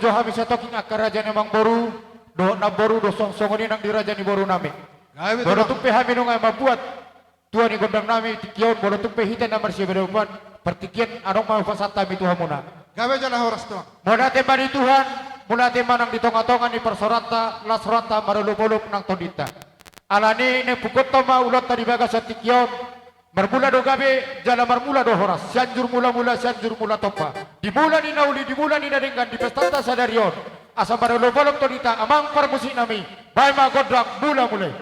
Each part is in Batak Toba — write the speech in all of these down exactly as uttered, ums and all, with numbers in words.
jo hami satongkin angka raja ni amangboru dohot namboru, do suang songon i nang di raja ni boru nami. Gabe, molo tulang, tung pe hami nunga mambuat tua ni gondang nami tingki on, molo tung pe hita na marsiadopan, partingkian adong ma hupasahat hami tu hamuna. Gabe jala horas, tulang. Mauliate ma di Tuhan, mauliate ma nang di tongatonga ni parsaoranta, las rohanta marolopolop nang tondinta. Alani i naeng pungkaonta ma ulaonta di bagasan tingki on, marmula do gabe jala marmula do horas, Sianjur Mulamula, Sianjur Mulatompa. Di mula ni na uli, di mula ni na denggan, di pestanta sadari on, asa marolopolop tondinta, amang parmusik nami, baen ma gondang mulamula i.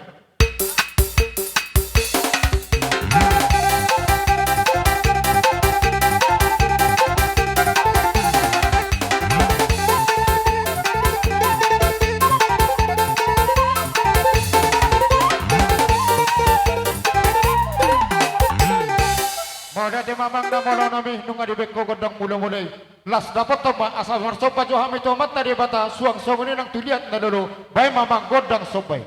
Mauliate ma amang na molo nami, nunga dibaen ho gondang mulamula i. Las dapothon ma, asa marsomba jo hami tu Amanta Debata, suang songon i nang tu liat na lolo, baen ma amang gondang somba i.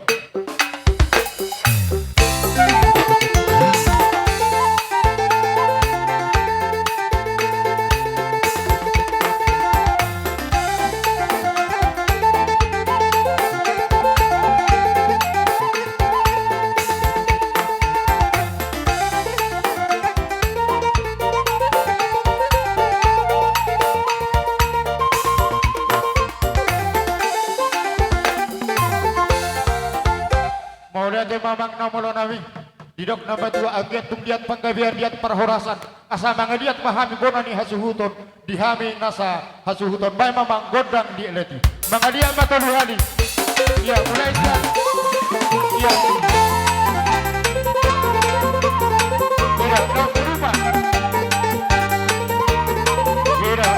Mauliate ma amang na molo nami. Didok na matua, anggiat tung liat panggabean, liat parhorasan, asa mangaliat ma hami bona ni hasuhuton, di hami nasa hasuhuton, baen ma amang gondang di eleti. Mangaliat ma tolu hali. Ia, mulai sian. Ia. Ia, na berubah. Ia.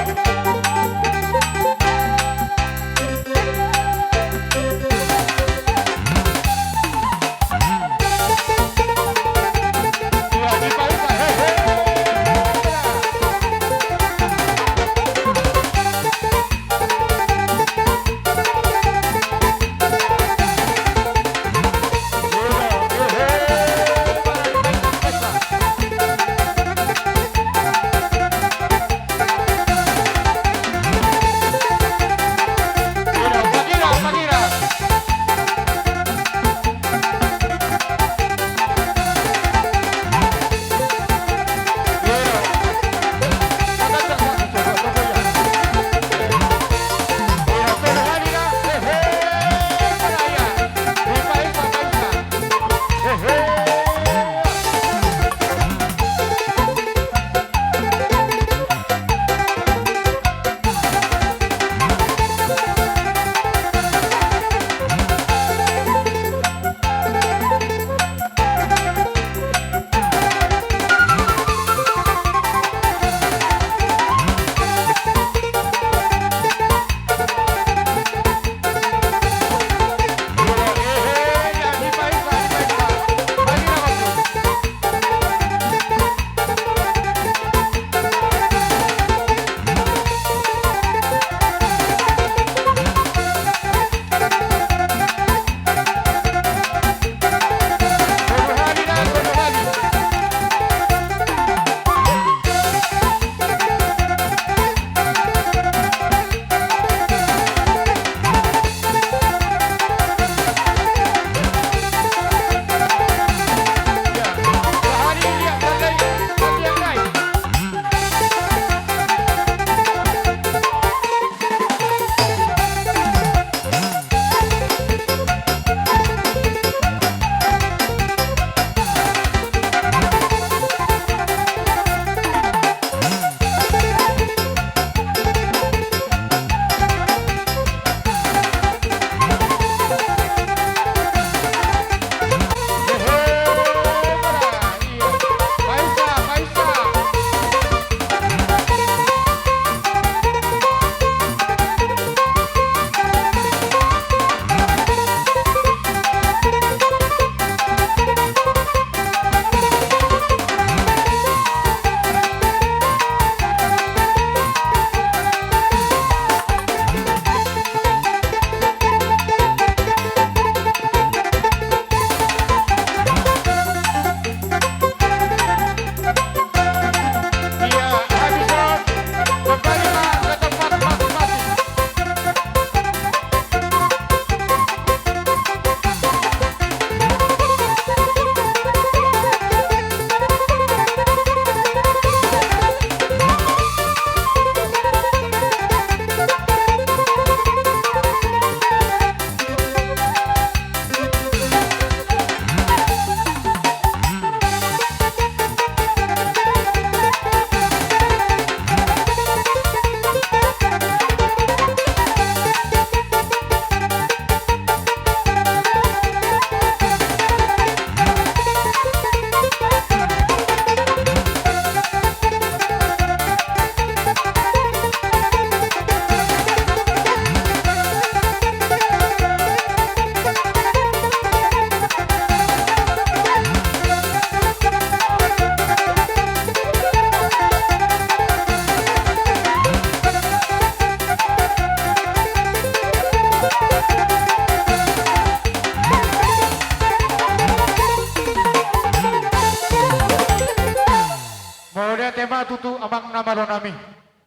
tutu amang na malo nami.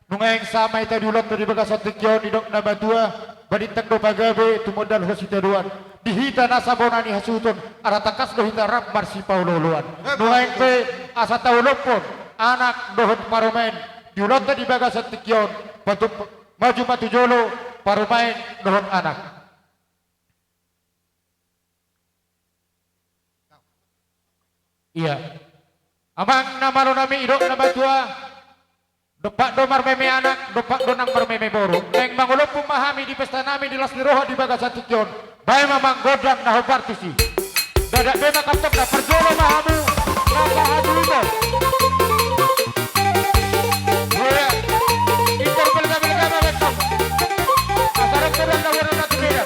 Nunga eng sama hita di ulaonta di bagasan tingki on, didok na matua, balintang do pagabe tumundalhon sitadoan. Di hita na sabona ni hasuhuton, ala tangkas do hita rap marsipaolooloan. Nunga eng pe asa taolophon anak dohot parumaen di ulaonta di bagasan tingki on, patum-, maju ma tu jolo parumaen dohot anak. Ia. Amang na malo nami, didok na matua, dompak do marmeme anak, dompak do nang marmeme boru. Naeng mangolophon ma hami di pesta nami di las ni roha di bagasan tingki on. Baen ma amang gondang na hombar tusi. Dadak be ma kantong na parjolo ma hamu. Na pahaduhon. Ia. Intor belega-belega ma bettong. Asa rap godang na godang na tu beda.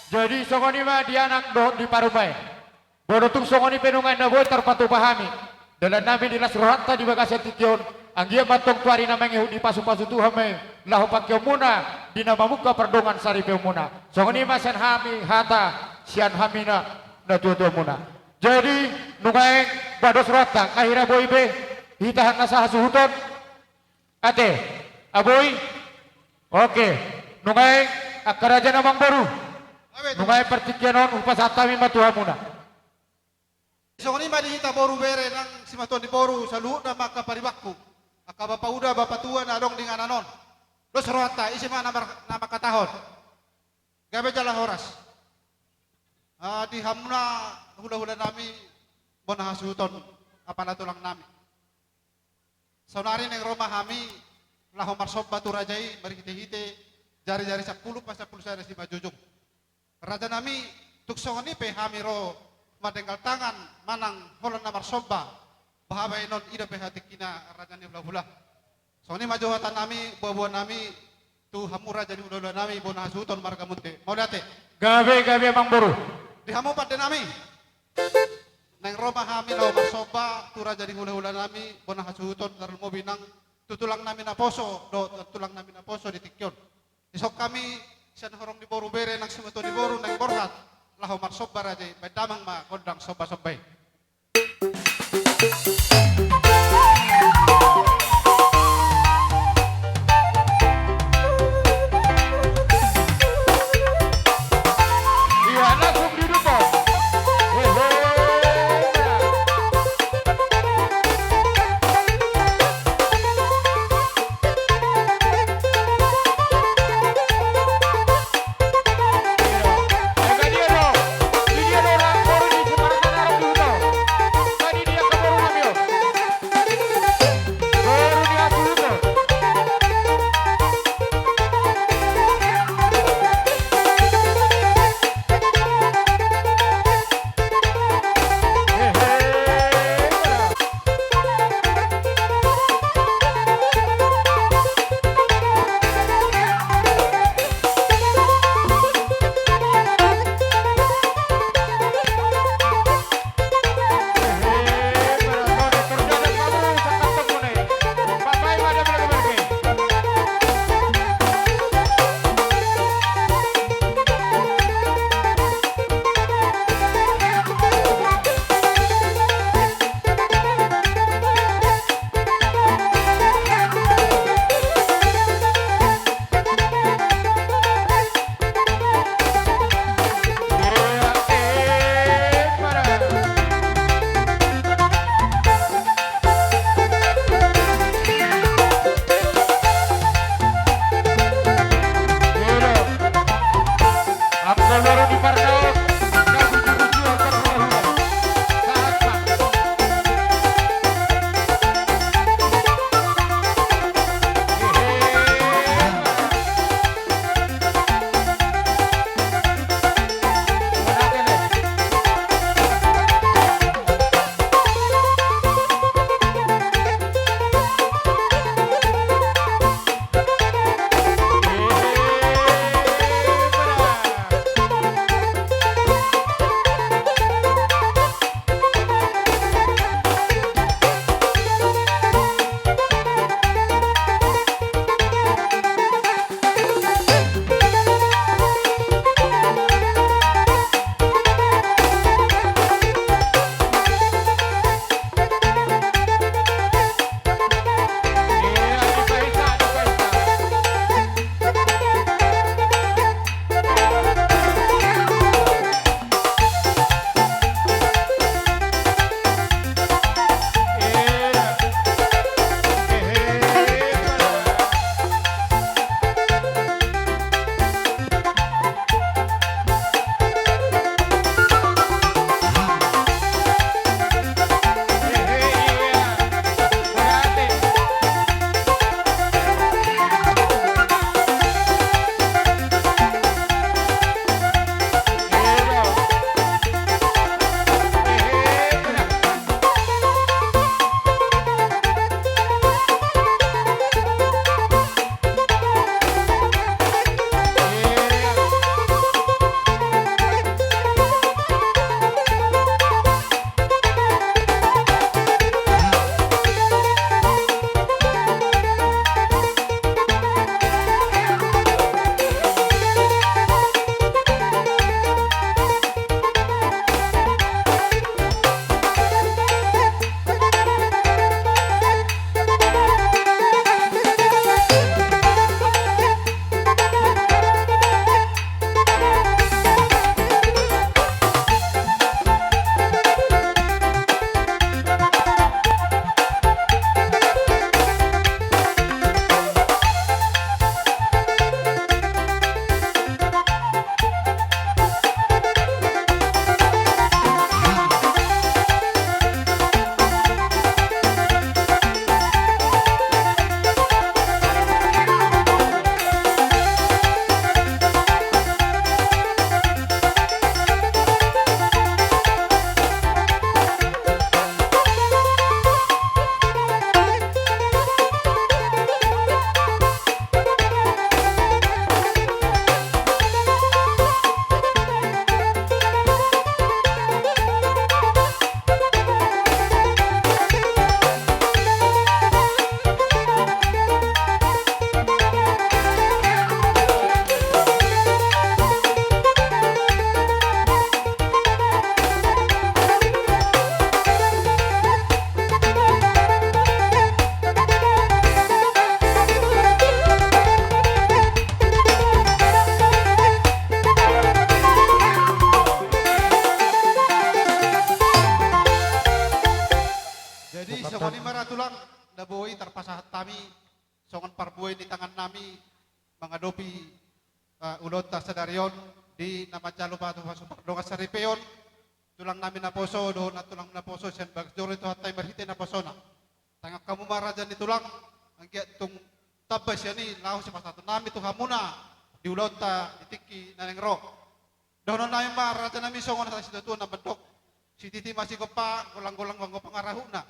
Jadi songon i ma di anak dohot di parumaen. Molo tung songon i pe nunga na boi tarpatupa hami dalan nami di las rohanta di bagasan tingki on, anggiat ma antong tu ari na mangihut dipasupasu Tuhan ma i laho pangkeonmuna di na mamungka pardongansaripeonmuna. Songon i ma sian hami hata sian hami na, na tuatuamuna. Jadi nunga eng bados rohanta, nga hira boi be hita hang na sahasuhuton. Ate, aboi. Oke. Nunga eng angka raja na mamboru. Nunga eng partingkian on hupasahat hami ma tu hamuna. Songon i ma di hita boru bere nang simatuan ni boru saluhutna ma angka paribanku, angka bapa uda bapa tua na adong di inganan on. Dos rohanta, ise ma na mar-, na mangkatahon. Gabe jala horas. Ah, di hamuna hulahula nami bona hasuhuton apala tulang nami. Saonari naeng ro ma hami laho marsomba tu raja i marhitehite jarijari sampulu pasampulu sada simanjujung. Rajanami, tung songon i pe hami ro madenggal tangan manang holan na marsomba, bahen baenon i dope hatingkina raja ni hulahula. Songon i ma jo hatanami, boaboanami, tu hamu raja ni hulahulanami, bona hasuhuton marga Munthe. Mauliate. Gabe, gabe, amangboru. Di hamu pandenami. Naeng ro ma hami laho marsomba tu raja ni hulahulanami, bona hasuhuton, tarlumobi nang tu tulangnami naposo dohot tulangnami naposo di tingki on. Dison hami sian horong ni boru, bere nang simatua ni boru naeng borhat laho marsomba raja i, baen damang ma gondang sombasomba i. Songon i ma ra tulang, na boi tarpasahat hami songon parbue ni tangannami mangadopi, eh, ulaonta sadari on di na manjalo pasupasu pardongan saripeon tulangnami naposo dohot nantulang naposo sian bagas joro ni Tuhanta i marhite naposona. Tangiang hamu ma raja ni tulang, anggiat tung tamba sian i laho sipasahatonnami tu hamuna di ulaonta di tingki na naeng ro. Dohononnami ma rajanami songon hata ni situatua na mandok: Sititi ma sigompa, golanggolang ma gompa pangarahutna.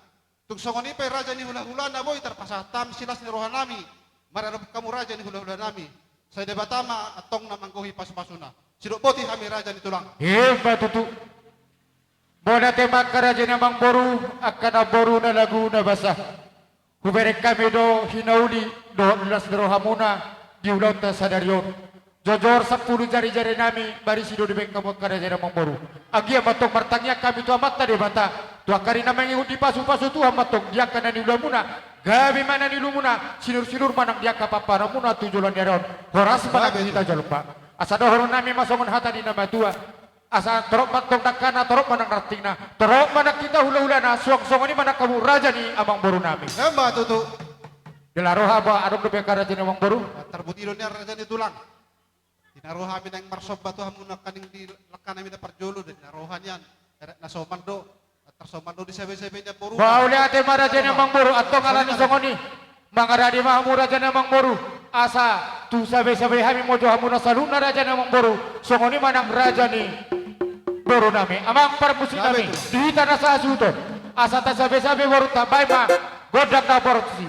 Tung songon i pe raja ni hulahula na boi tarpasahat hami silas ni rohanami maradophon hamu raja ni hulahulanami. Sai Debata ma antong na manggohi pasupasuna. Sidok boti hami raja ni tulang. Emma tutu. Mauliate ma angka raja ni amangboru, angka namboru na lagu na basa. Hubereng hami do hinauli dohot las ni rohamuna di ulaonta sadari on. Jojor sampulu jarijarinami marisi do dibahen hamu angka raja ni amangboru. Anggiat ma antong martangiang hami tu Amanta Debata, tu angka ari na mangihut dipasupasu Tuhan ma antong di angka na niulamuna, gabe ma na niulamuna, sinursinur ma nang di angka pamparanmuna tu joloan ni ari on. Horas ma nang di hita jolma. Asa dohononnami ma songon hata ni na matua: Asa torop ma antong dangkana, torop ma nang rantingna, torop ma nang hita hulahulana, suang songon i ma nang hamu raja ni amangborunami. Emma tutu. Jala roha ba adong dope angka raja ni amangboru. Tarbuti do nian raja ni tulang. Di na roha hami naeng marsomba tu hamu nangkaning di langkanami na parjolo, di na roha nian. Eret na somal do. Tarsomba do di sabesabena boru. Mauliate ma raja ni amangboru, antong alani songon i. Mangaradi ma hamu raja ni amangboru. Asa tu sabesabena hami mojo hamu na saluhutna raja ni amangboru. Songon i ma nang raja ni borunami, amang parmusiknami. Di hita na sahasuhuton. Asa tasabesabe borunta, baen ma gondang na borsi.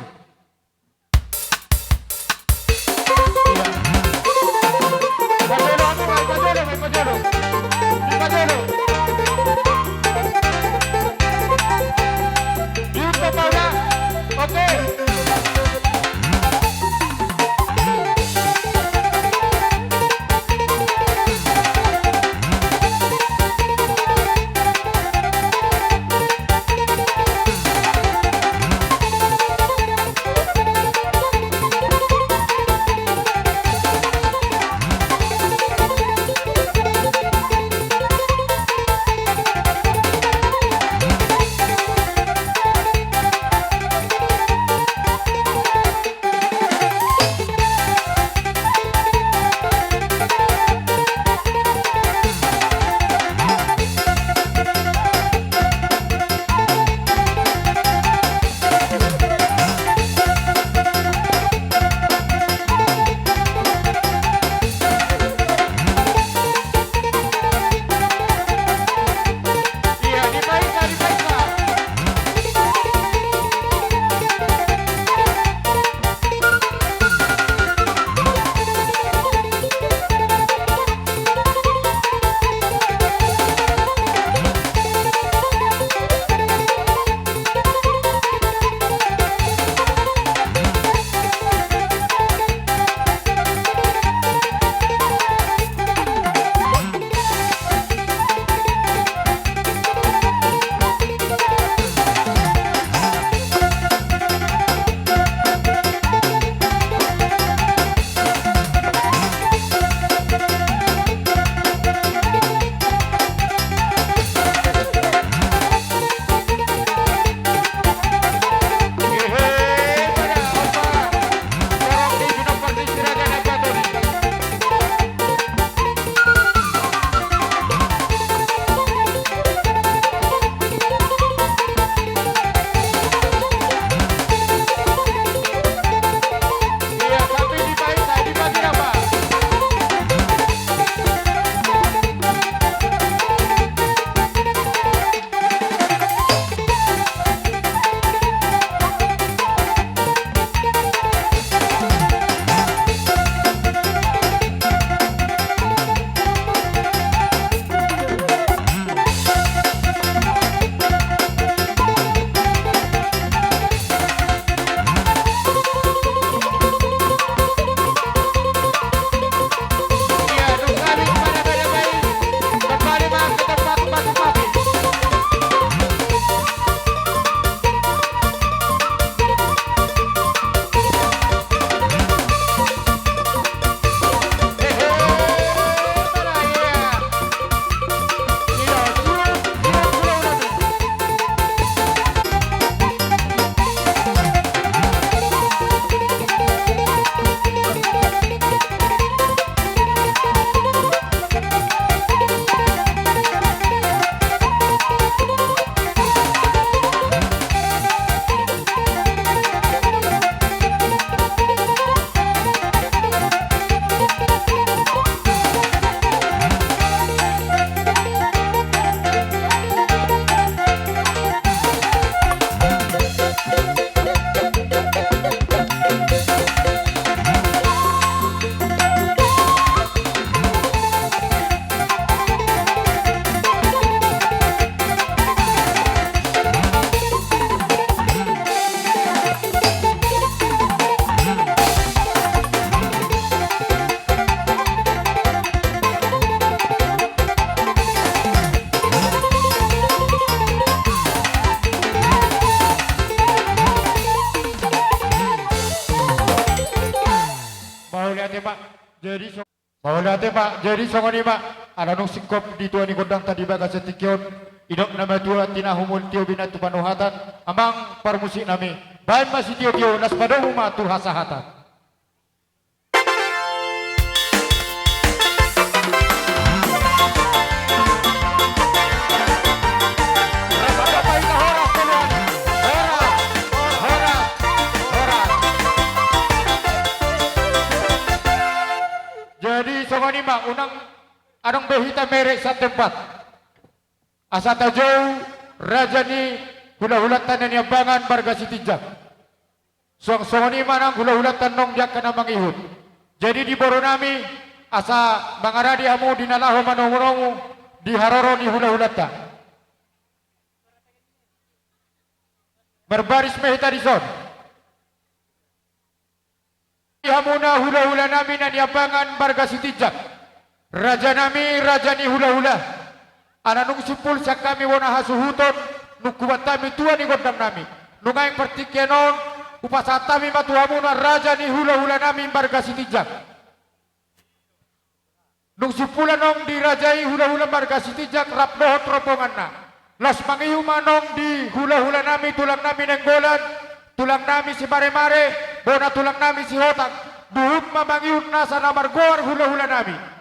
Jadi so- Mauliate ma, jadi songon i ma, ala nunga singkop di tua ni gondangta di bagasan tingki on, didok na matua tinahu multio binatu panuhatan, amang parmusik nami, baen ma sitiotio, las padomu ma tu hasahatan. Jadi songon i ma, unang adong be hita merek satempat. Asa tajou raja ni hulahulanta na niambangan marga Sitinjak. Suang songon i ma nang hulahulanta nong di angka na mangihut. Jadi di boru nami, asa mangaradi hamu di na laho manomunomu di haroro ni hulahulanta. Marbaris ma hita dison. Hamuna hulahula nami na niambangan marga Sitinjak. Raja nami, raja ni hulahula. Ala nunga simpul sian hami bona hasuhuton, nunga hubaen hami tua ni gondang nami. Nunga naeng partingkian on, hupasahat hami ma tu hamuna raja ni hulahula nami marga Sitinjak. Dung simpul annon dirajai hulahula marga Sitinjak rap dohot rombonganna. Laos mangihut ma annon di hulahula nami, tulang nami Nainggolan, tulang nami Simaremare, bona tulang nami Sihotang. Duhut ma mangihut nasa na margoar hulahula nami.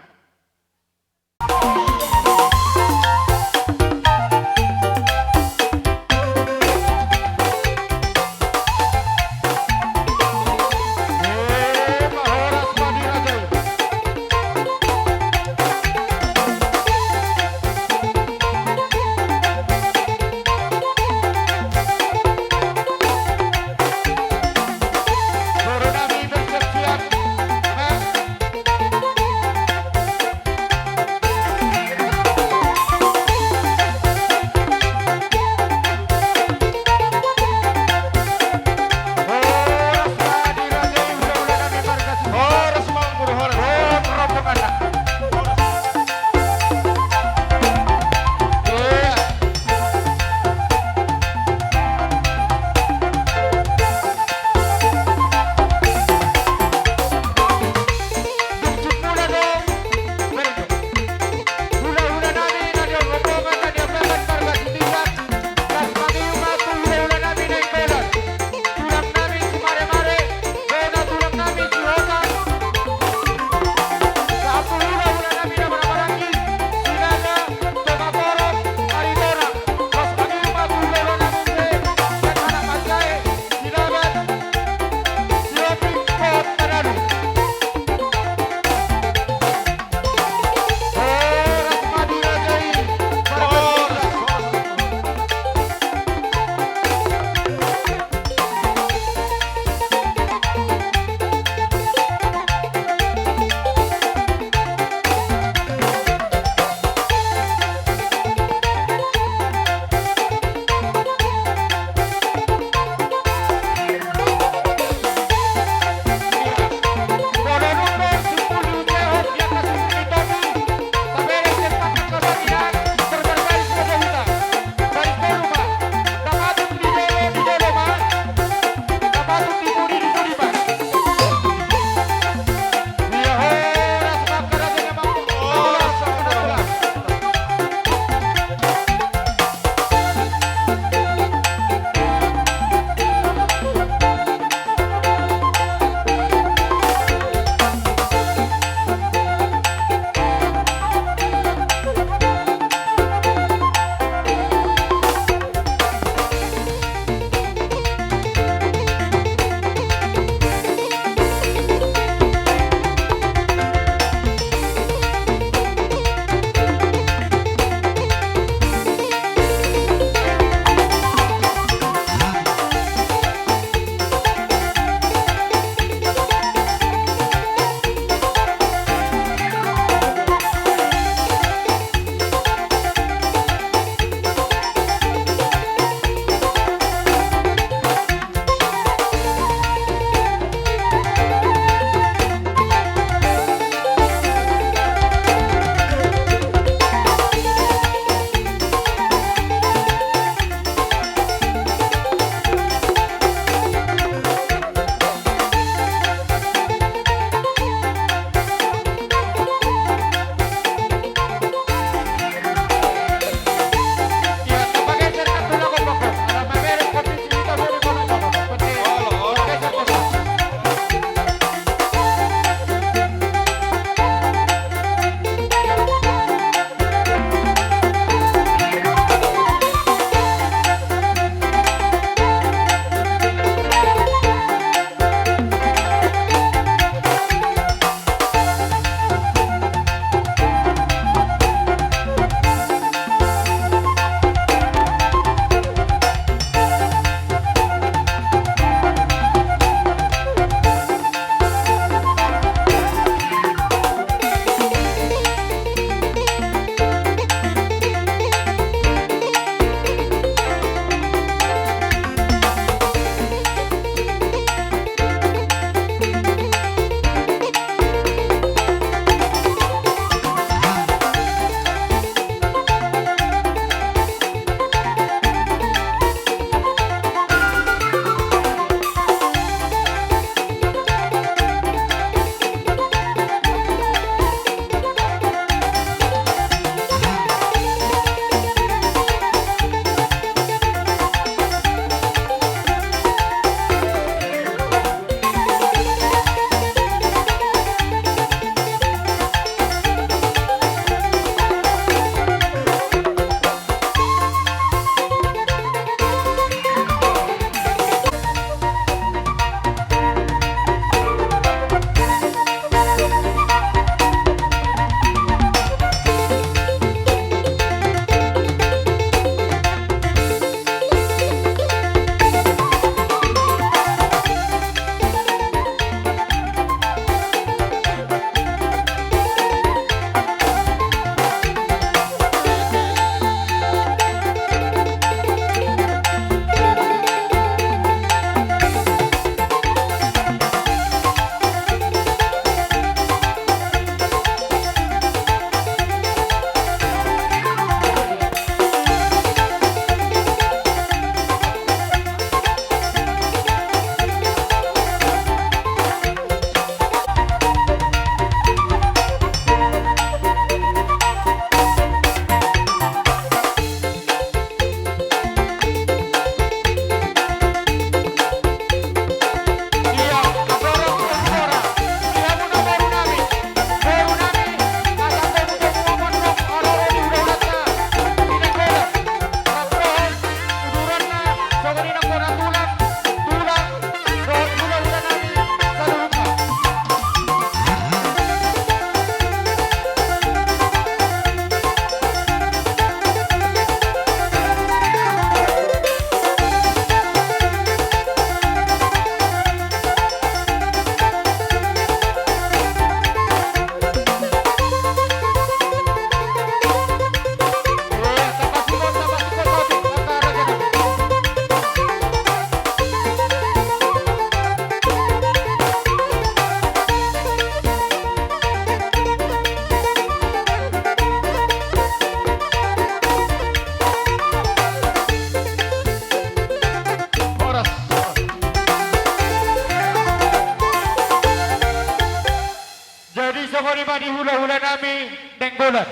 Songon i ma di hulahula nami Nainggolan.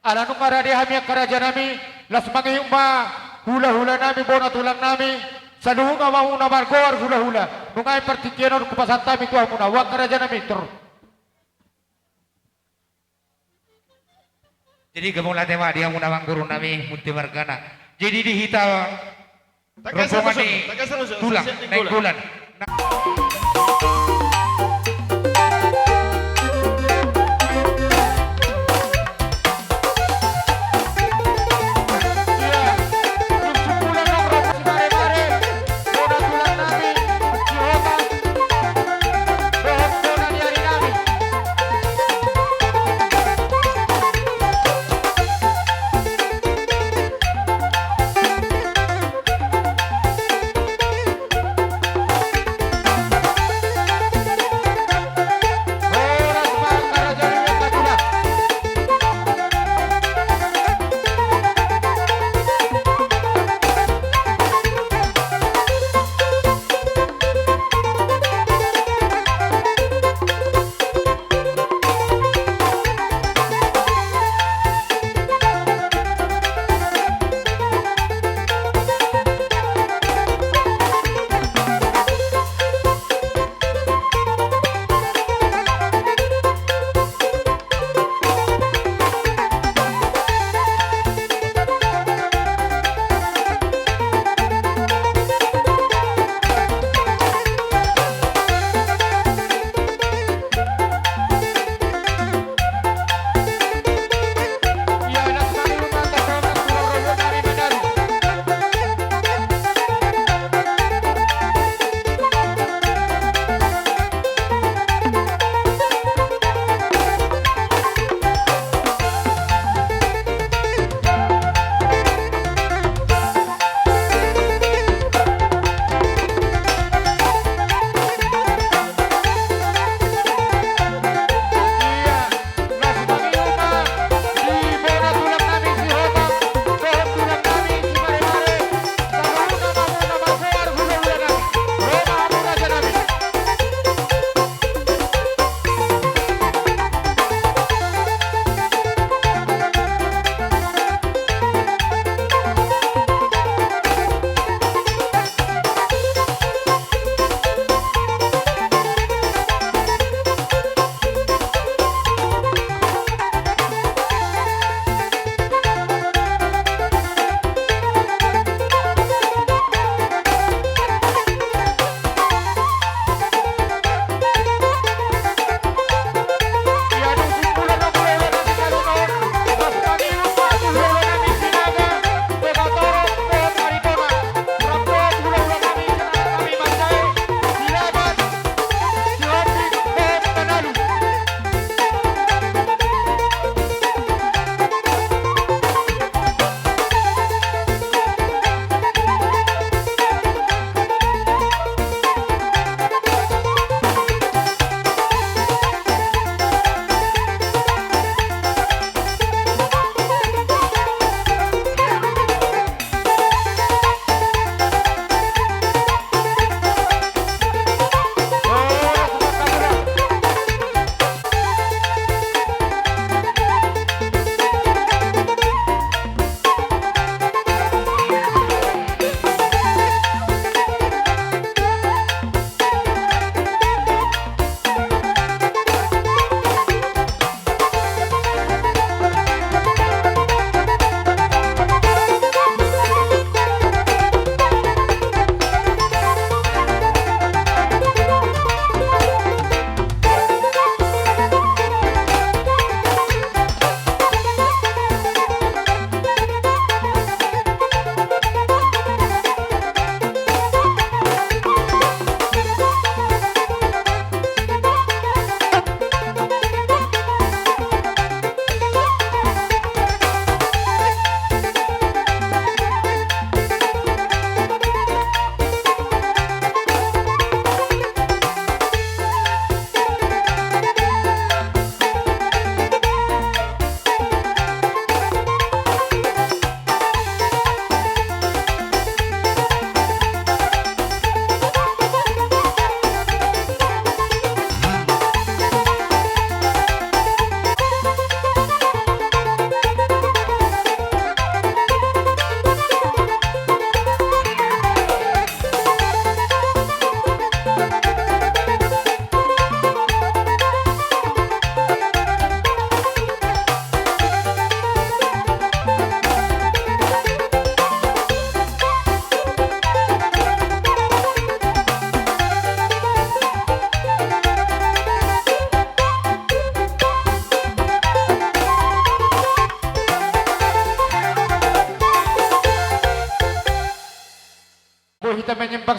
Ala nunga rade hami angka raja nami, las mangihut ma hulahula nami, bona tulang nami, saluhutna ma muna margoar hulahula. Nunga i partingkian on hupasahat hami tu hamuna, angka raja nami, tor. Jadi gabe mauliate ma di hamuna amang guru nami Munte margana. Jadi di hita rombongan ni tulang Nainggolan.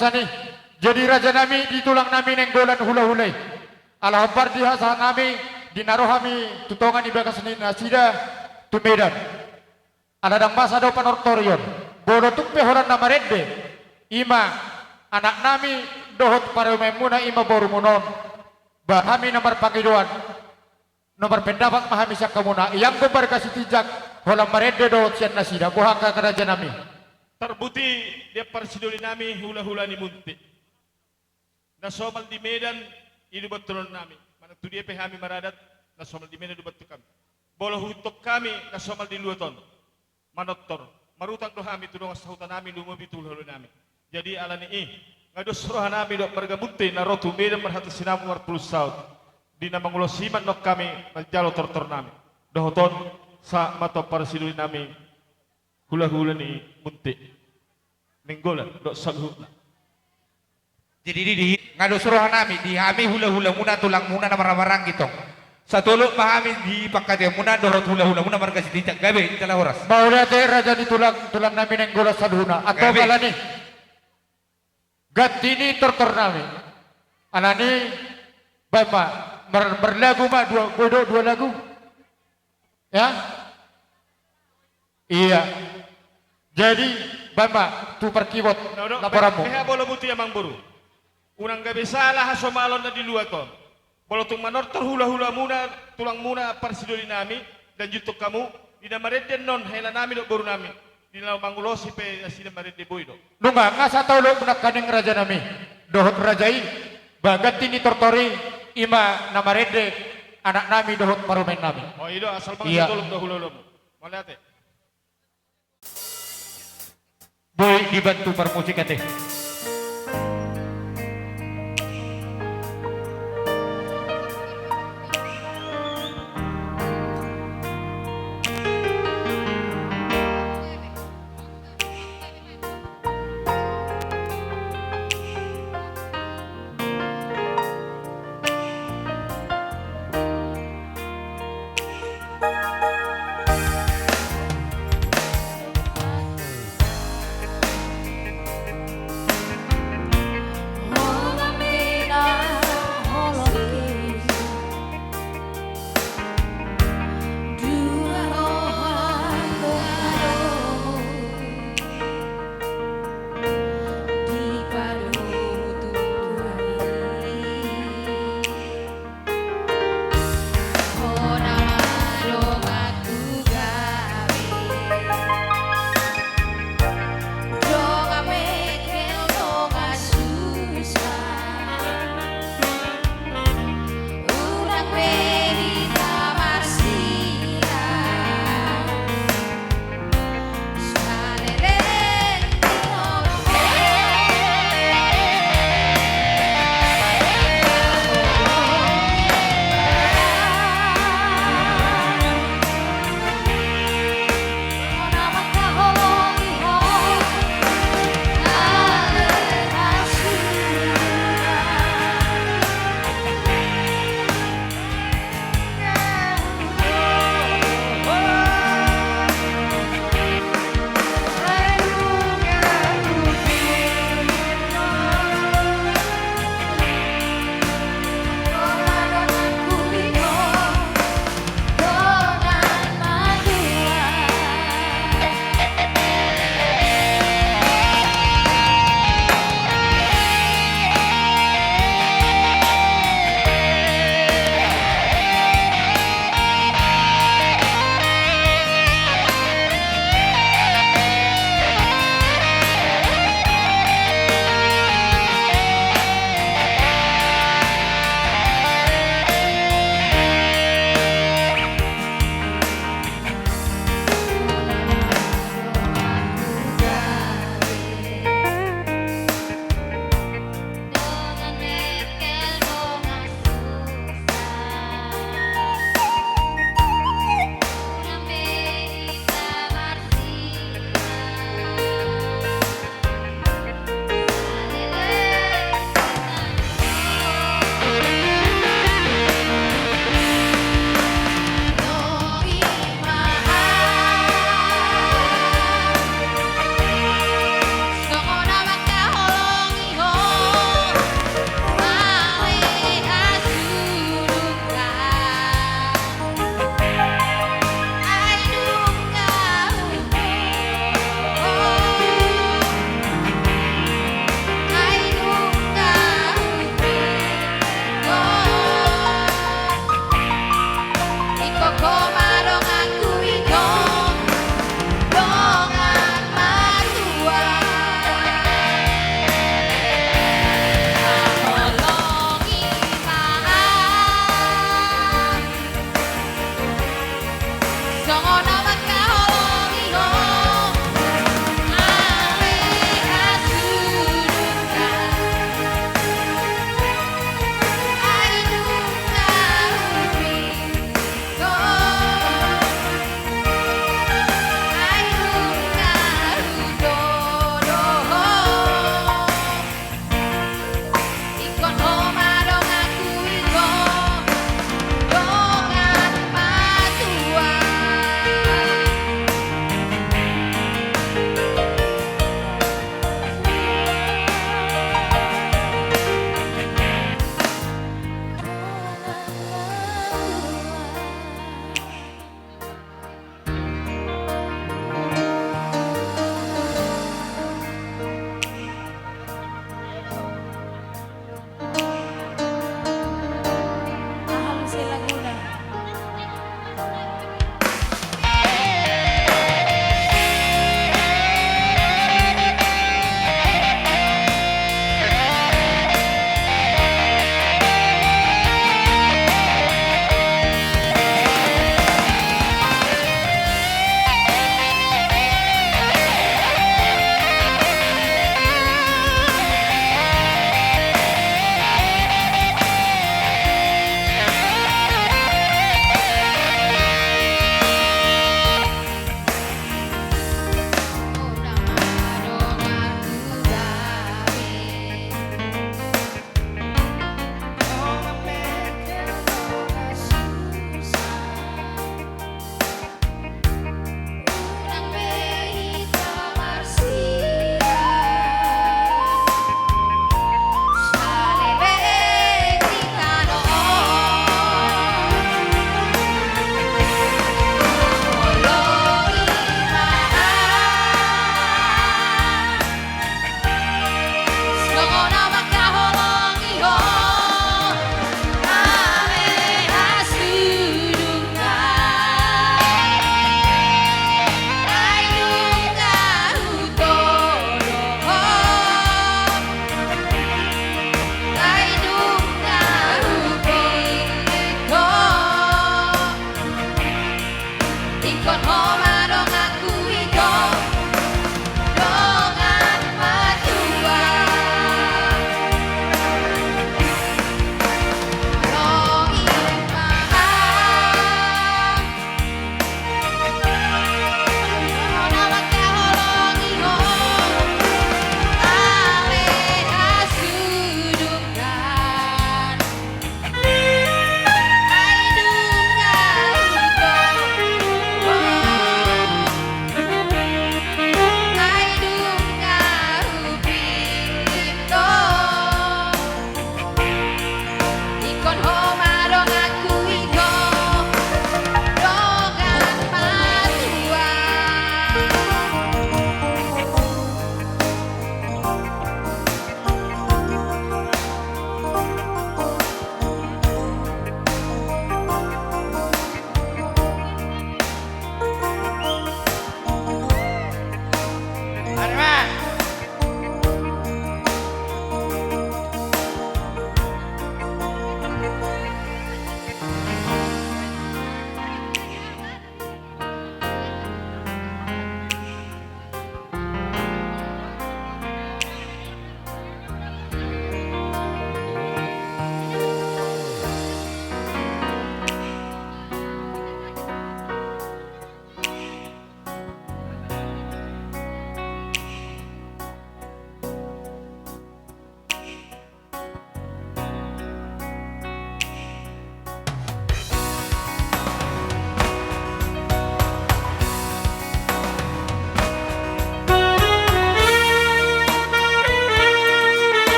Sani, jadi raja nami di tulang nami Nainggolan hulahula i. Ala hombar di hasa nami, di na ro hami tu tonga ni bagas ni nasida, tu Medan. Ala ndang masa do panortorion. Molo tung pe holan na marende, i ma anak nami dohot parumaenmuna, i ma borumuna on. Ba hami na marpangidoan, na marpendapat ma hami sian hamuna, ianggo marga Sitinjak, holan marende dohot sian nasida, boha angka raja nami. Tarbuti di parsidoli nami hulahula ni Munti. Na somal di Medan, i do bantunon nami. Manang tu dia pe hami maradat, na somal di Medan do bantunon nami. Molo huhut hami, na somal di luat on. Manortor. Marutang do hami tu dongan sahuta nami, lumobi tu hulahula nami. Jadi ala ni i, nga dos roha nami dohot marga Munti, na ro tu Medan marhata sinamot marpulung saut. Di na mangulosi i ma annon hami manjalo tortor nami. Dohot on, sahat ma tu parsidoli nami, hulahula ni Munti. Nainggolan, dohot saluhutna. Jadi di, di, nga dos roha nami, di hami hulahulamuna, tulangmuna na marhahamaranggi tong. Satolop ma hami di panghataion muna, dohot hulahulamuna marga Sitinjak, gabe, jala horas. Mauliate raja ni tulang, tulang nami Nainggolan saluhutna. Antong gabe. Ala ni. Ganti ni tortor nami. Ala ni, baen ma, mar-, marlagu ma, dua, boi do, dua lagu. Ya? Iya. Jadi, baen ma, tu parkibot, na, do, laporanmu. Beha, beha molo muti amang boru. Unang gabe sala hasomalon na di luat on. Molo tung manortor hulahulamuna, tulangmuna, parsidoli nami, dan jutuk hamu, di na marende annon, hela nami dohot boru nami. Di na mangulosi pe nasida marende boi do. Nunga, nga satolop nangkaning raja nami. Dohot raja i, ba ganti ni tortor i, i ma na marende, anak nami dohot parumaen nami. O, i do, asal mangan. Iya. Satolop do hulahulamu. Mauliate. Boi dibantu parmusik ate.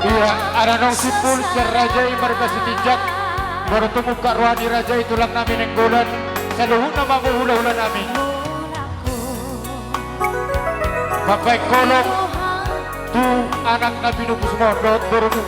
Ia, ala naung simpul sian raja i marga Sitinjak, boru tumungkak roha ni raja i tulang nami Nainggolan, saluhutna ma hamu hulahula nami. Mambahen holong tu anak na pinupusmon dohot borumon.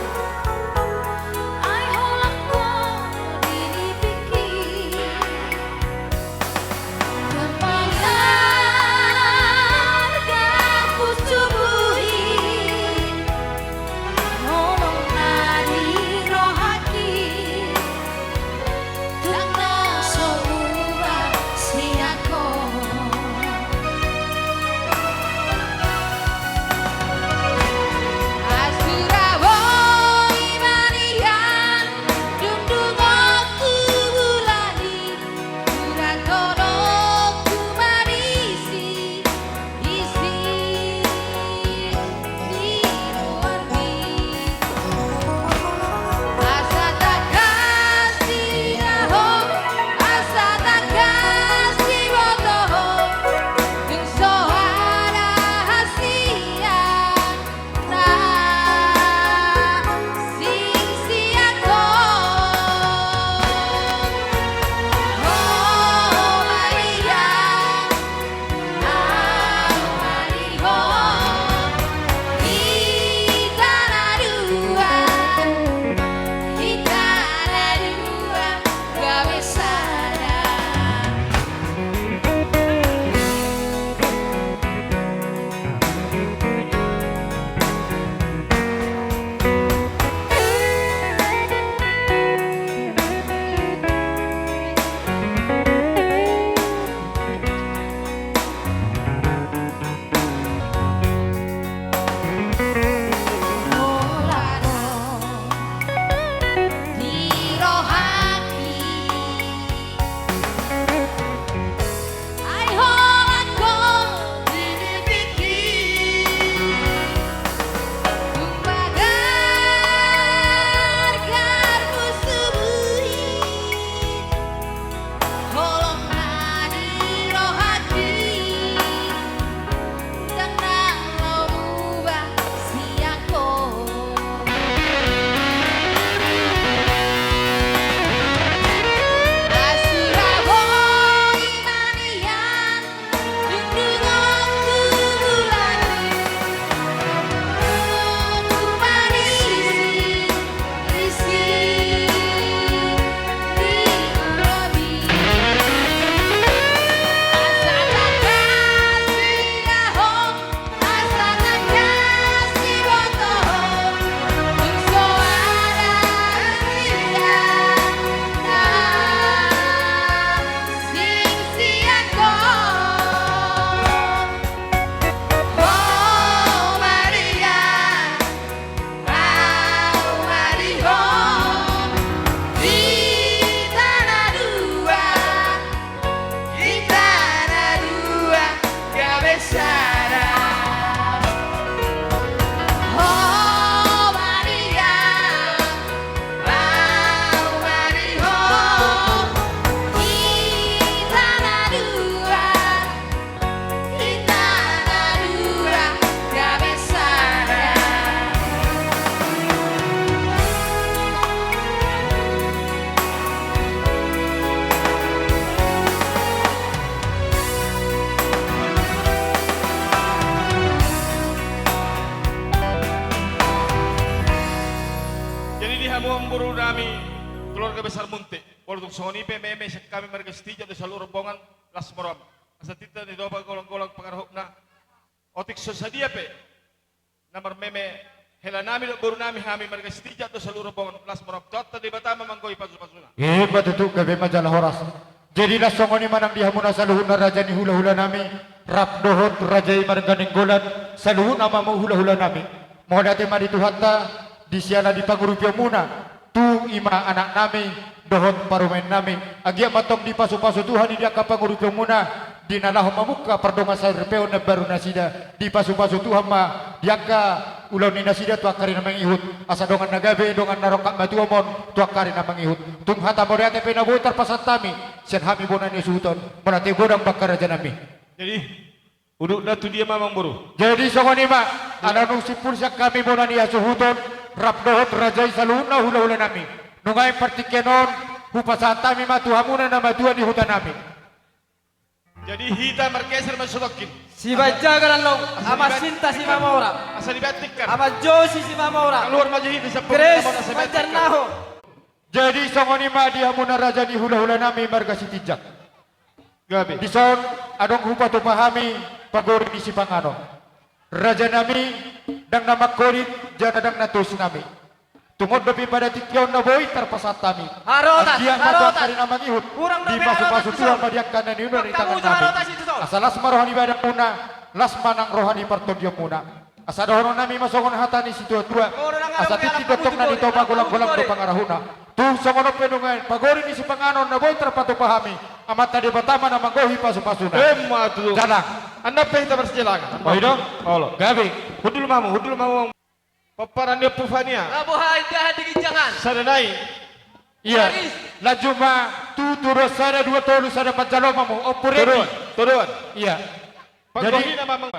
Jadi di hamu amangboru nami, keluarga besar Munte, molo tung songon i pe meme sian hami marga Sitinjak dohot saluhut rombongan, las ma roham. Asa tinta ni doba golanggolang pangarahutna. Otik so sadia pe na marmeme hela nami dohot boru nami, hami marga Sitinjak dohot saluhut rombongan, las ma roham. Tuhanta Debata ma manggohi pasupasuna. Ima tutu, gabe ma jala horas. Jadi las songon i ma nang di hamuna saluhutna raja ni hulahula nami, rap dohot raja i marga Nainggolan, saluhutna ma hamu hulahula nami. Mauliate ma di Tuhanta, di siala di pangurupionmuna tu i ma anak nami dohot parumaen nami. Anggiat ma tong dipasupasu Tuhan i di angka pangurupionmuna, di na laho mamungka pardongan saripeon na baru nasida. Dipasupasu Tuhan ma di angka ulaon ni nasida tu angka ari na mangihut. Asa dongan na gabe, dongan na rongkap ma tuaon tu angka ari na mangihut. Tung hata mauliate pe na boi tarpasahat hami sian hami bona ni hasuhuton. Mauliate godang ma angka raja nami. Jadi, udutna tu dia ma amangboru? Jadi songon i ma, ala naung simpul sian hami bona ni hasuhuton, rap dohot raja i saluhutna hula-hula nami. Nunga i partingkian on, hupasahat hami ma tu hamuna na matua ni huta nami. Jadi hita margeser ma sudokkin. Sibajaga Lallong, Ama Sinta Simamora. Asa dibatikkan. Ama Josi Simamora. Kaluar ma jadi hita sampung. Grace Manjarnaho. Jadi songon i ma di hamuna raja ni hula-hula nami marga Sitinjak. Gabe. Dison adong hupatupa hami pagori ni sipanganon. Raja nami, ndang na mangkolit jala ndang na tusi nami. Tung on dope pada tingki on na boi tarpasahat hami. Harotas, anggiat ma tu angka ari na mangihut, dipasu-pasu Tuhan ma di angka na niula ni tangan nami. Asa las ma roha ni badanmuna, las ma nang roha ni partondionmuna. Asa dohonon nami ma songon hata ni situa-tua. Asa tintin do tong na nitopa, golang-golang do pangarahutna. Tung songon on pe nunga i pagori ni sipanganon na boi tarpatupa hami, Amanta Debata ma na manggohi pasu-pasuna. Emma tutu. Jalang. Annon pe hita marsijalangan. Oi do? Olo. Gabe. Hundul ma hamu, hundul ma hamu. Pomparan ni Ompu Fania. Labuha indahan di ginjangan. Sada nai. Ia. Lanjut ma tu toruan, sada, dua, tolu, sada, manjalo ma hamu. Ompu Reni. Toruan, toruan. Ia. Panggohina ma amang.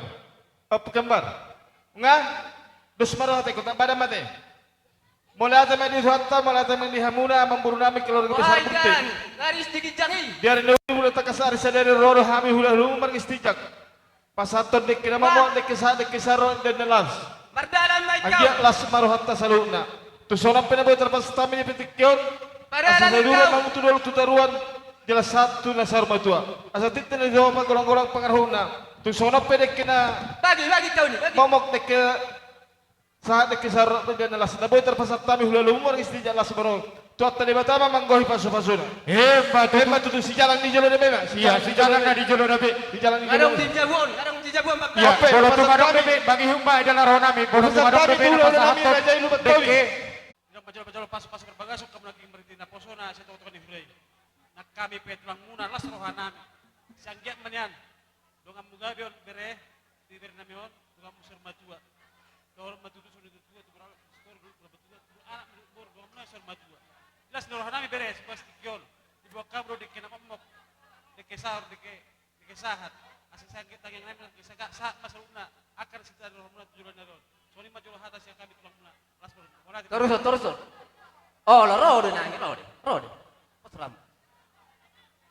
Ompu Kembar. Nga? Dos ma roha te, kota badan ma te. Mauliate ma di Tuhanta, mauliate ma di hamuna, amangboru nami, keluarga besar Putih. Garis di ginjang i. Di ari na uli, mulai tangkas ari sadari, ro do hami hula-hulamu marga Sitinjak. Pasahathon dengke na momok, dengke sahat, dengke saro, dengke na las. Mardalan ma i. Anggiat las ma rohanta saluhutna. Tung songon on pe na boi tarpasahat hami di tingki on. Asa saluhutna ma hamu tu dolok tu toruan, jala sahat tu na saur matua. Asa tintin do tong ma golang-golang pangarahutna. Tung songon on pe dengke na momok, dengke sahat, dengke saro, dengke na las, na boi tarpasahat hami hula-hulamu marga Sitinjak, las ma roha. Tuhanta Debata ma manggohi pasu-pasuna. Emma tutu. Emma tutu, sijalang ni jolo dope ma. Ia, sijalang na di jolo dope. Sijalang ni jolo dope. Adong di jabu on, adong di jabu on. Ia, molo tung adong dope, mangihut ma i dalan roha nami, molo tung adong dope na pasahathon dengke. Jalo, jalo pasu-pasu parbagason hamu nangkin marhite naposona sian tonga-tonga ni huria i. Nang hami pe tulangmuna, las roha nami. Sai anggiat ma nian donganmu gabe on bere, di bere nami on, donganmu saur matua. Dohot ma tutu songon i, tu tua, tu boru, tu boru, tu boru, tu boru, anak, tu boru, donganmuna saur matua. Las ni roha nami bere, sibagas tingki on. Diboan hamu do dengke na momok, dengke sahat, dengke, dengke sahat. Asa sai anggiat tangiang nami, dengke sahat, sahat ma saluhutna. Angka na sititi ni rohamuna tu joloan ni ari on. Songon i ma jolo hata sian hami tulangmuna. Las ma roha nami. Torushon, torushon. Olo, ro do nangkin, ro do, ro do.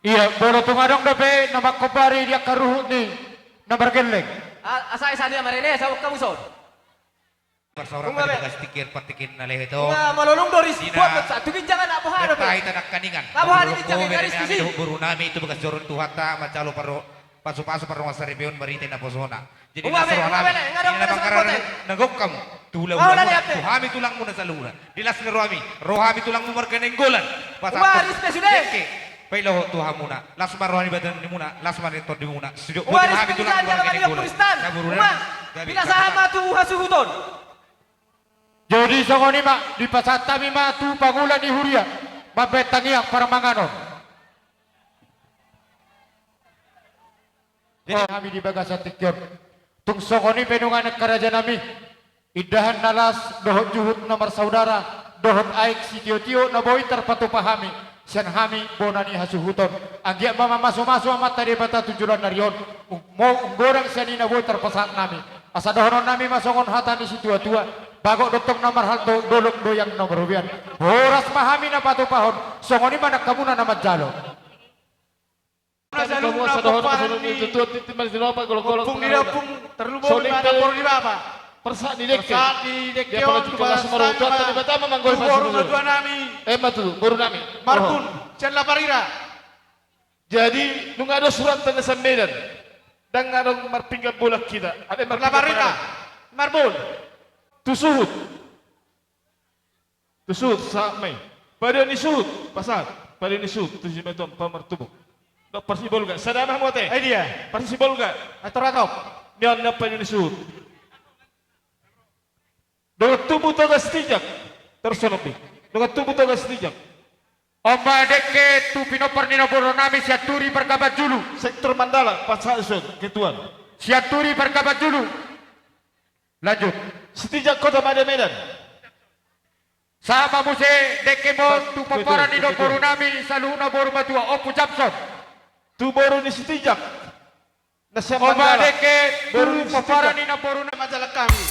Ia, molo tung adong dope na mangkombari di angka ruhut ni na margelleng. Asa i sadia marene, sabuk kamu son. Marsaoran ma di bagas tingki on, partingkian na lehet on. Malolong do ris, buat pecah tu ginjang, anak boha dope. Hita nangkaningan. Labuha di ginjang i, garis di si. Boru nami tu bagas joro ni Tuhanta, manjalo pasu-pasu pardongan saripeon marhite naposona. Jadi las roha nami, di na mangkarar na gok hamu tu hula-hulamu, tu hami tulangmuna saluhutna. Di las ni rohami, ro hami tulangmu marga Nainggolan. Pasahathon dengke, pailohot tu hamuna. Las ma roha ni badanmuna, las ma ni tondimuna. Sidok boti hami tulangmu marga Nainggolan. Saburuna. Gabe. Pinasahat ma tu hasuhuton. Jadi songon i ma, dipasahat hami ma tu pangula ni huria mambahen tangiang parmanganon. Jadi hami di bagasan tingki on. Tung songon i pe nunga i angka raja nami, indahan na las dohot juhut na marsaudara, dohot aek sitio-tio na boi tarpatupa hami sian hami bona ni hasuhuton. Anggiat ma mamasu-masu Amanta Debata tu joloan ni ari on, um, godang sian i na boi tarpasahat nami. Asa dohonon nami ma songon hata ni situa-tua: Bagot do tong na marhalto, dolok do iang na marrobean. Horas ma hami na patupahon, songon i ma nang hamuna na manjalo. Saluhutna pomparan ni Ompung ni Dampung, tarlumobi ma namboru ni bapa. Parsahat ni dengke. Parsahat ni dengke on, pasahat ma roha tu Debata ma manggohi pasu-pasu. Boru matua nami. Emma tutu, boru nami. Marbun, sian Laparira. Jadi nunga adong surat tanah sian Medan. Ndang adong marpinggan bolak hita. Ada marpinggan Laparira. Marbun. Tu suhut. Tu suhut, sahat ma i. Padeon ni suhut, pasahat. Padeon ni suhut, tu Simeton, Pamartumuk. Dohot Parsibolga, sada ma hamu ate. Ai dia. Parsibolga. Ator atop. Nion na padeon ni suhut. Dongan tubu Toga Sitinjak. Terus sonopi. Dongan tubu Toga Sitinjak. On ma dengke tu pinompar ni namboru nami Sianturi Pargaban Julu. Sektor Mandala, pasahat son, ketua. Sianturi Pargaban Julu. Lanjut. Sitinjak Kota Madya Medan. Sahat ma muse dengke on tu pomparan ni namboru nami saluhutna boru matua, Ompu Jamson. Tu boru ni Sitinjak. Na sian Mandala. Dengke tu pomparan ni namboru nami. Majalah kami.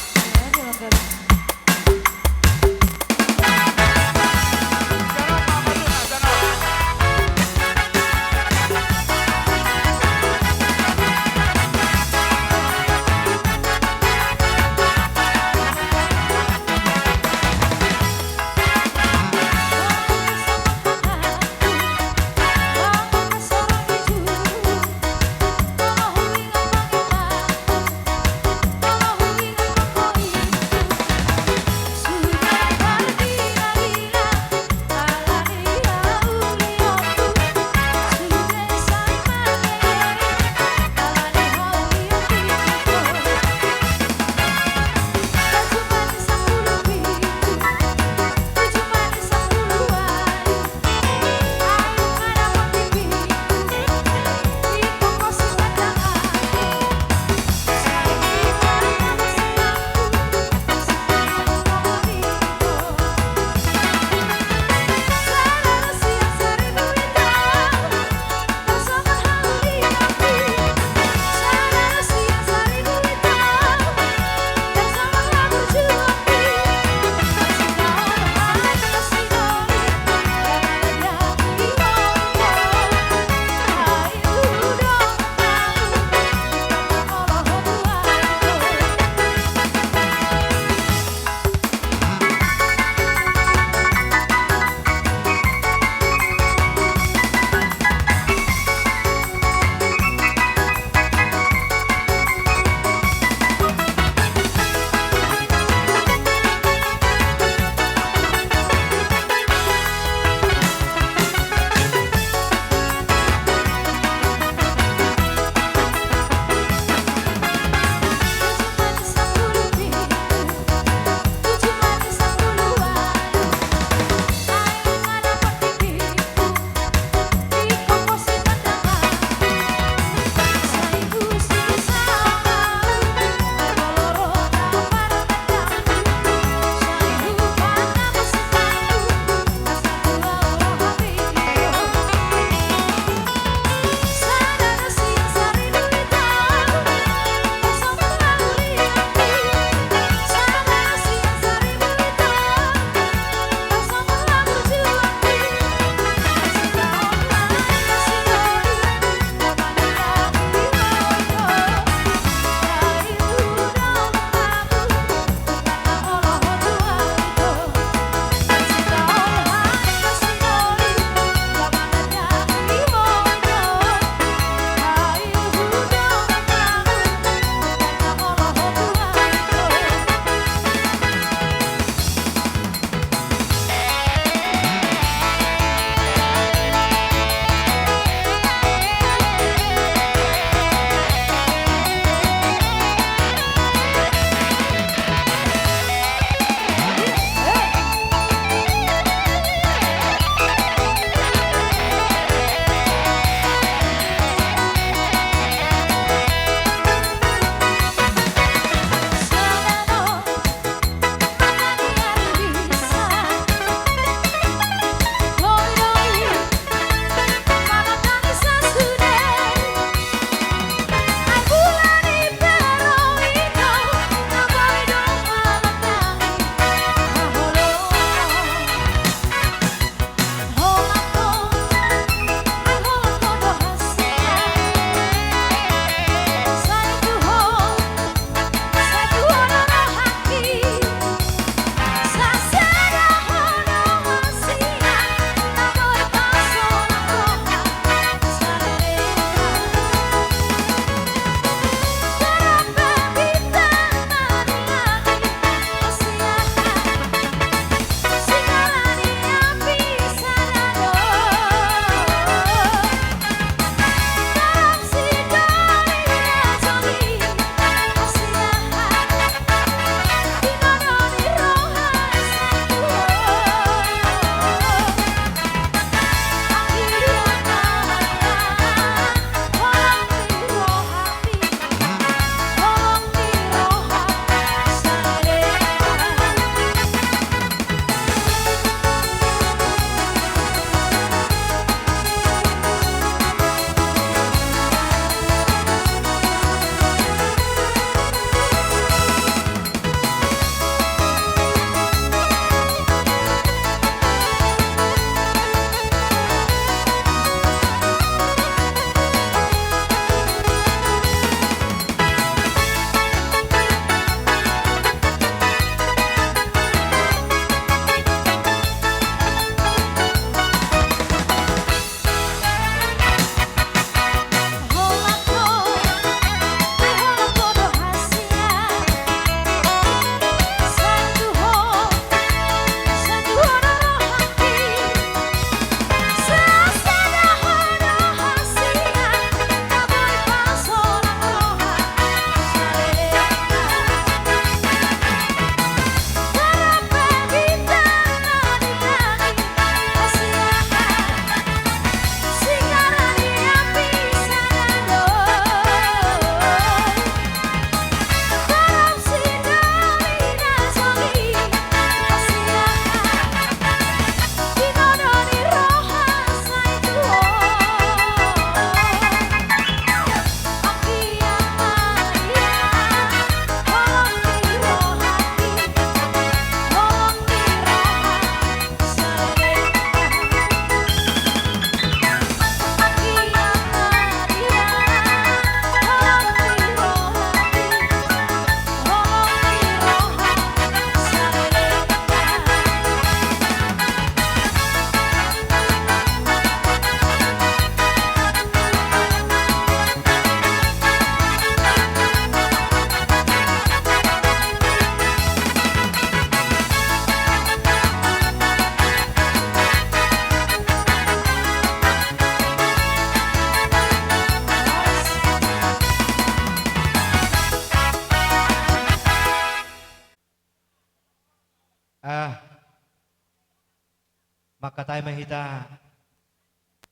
Mangkatai ma hita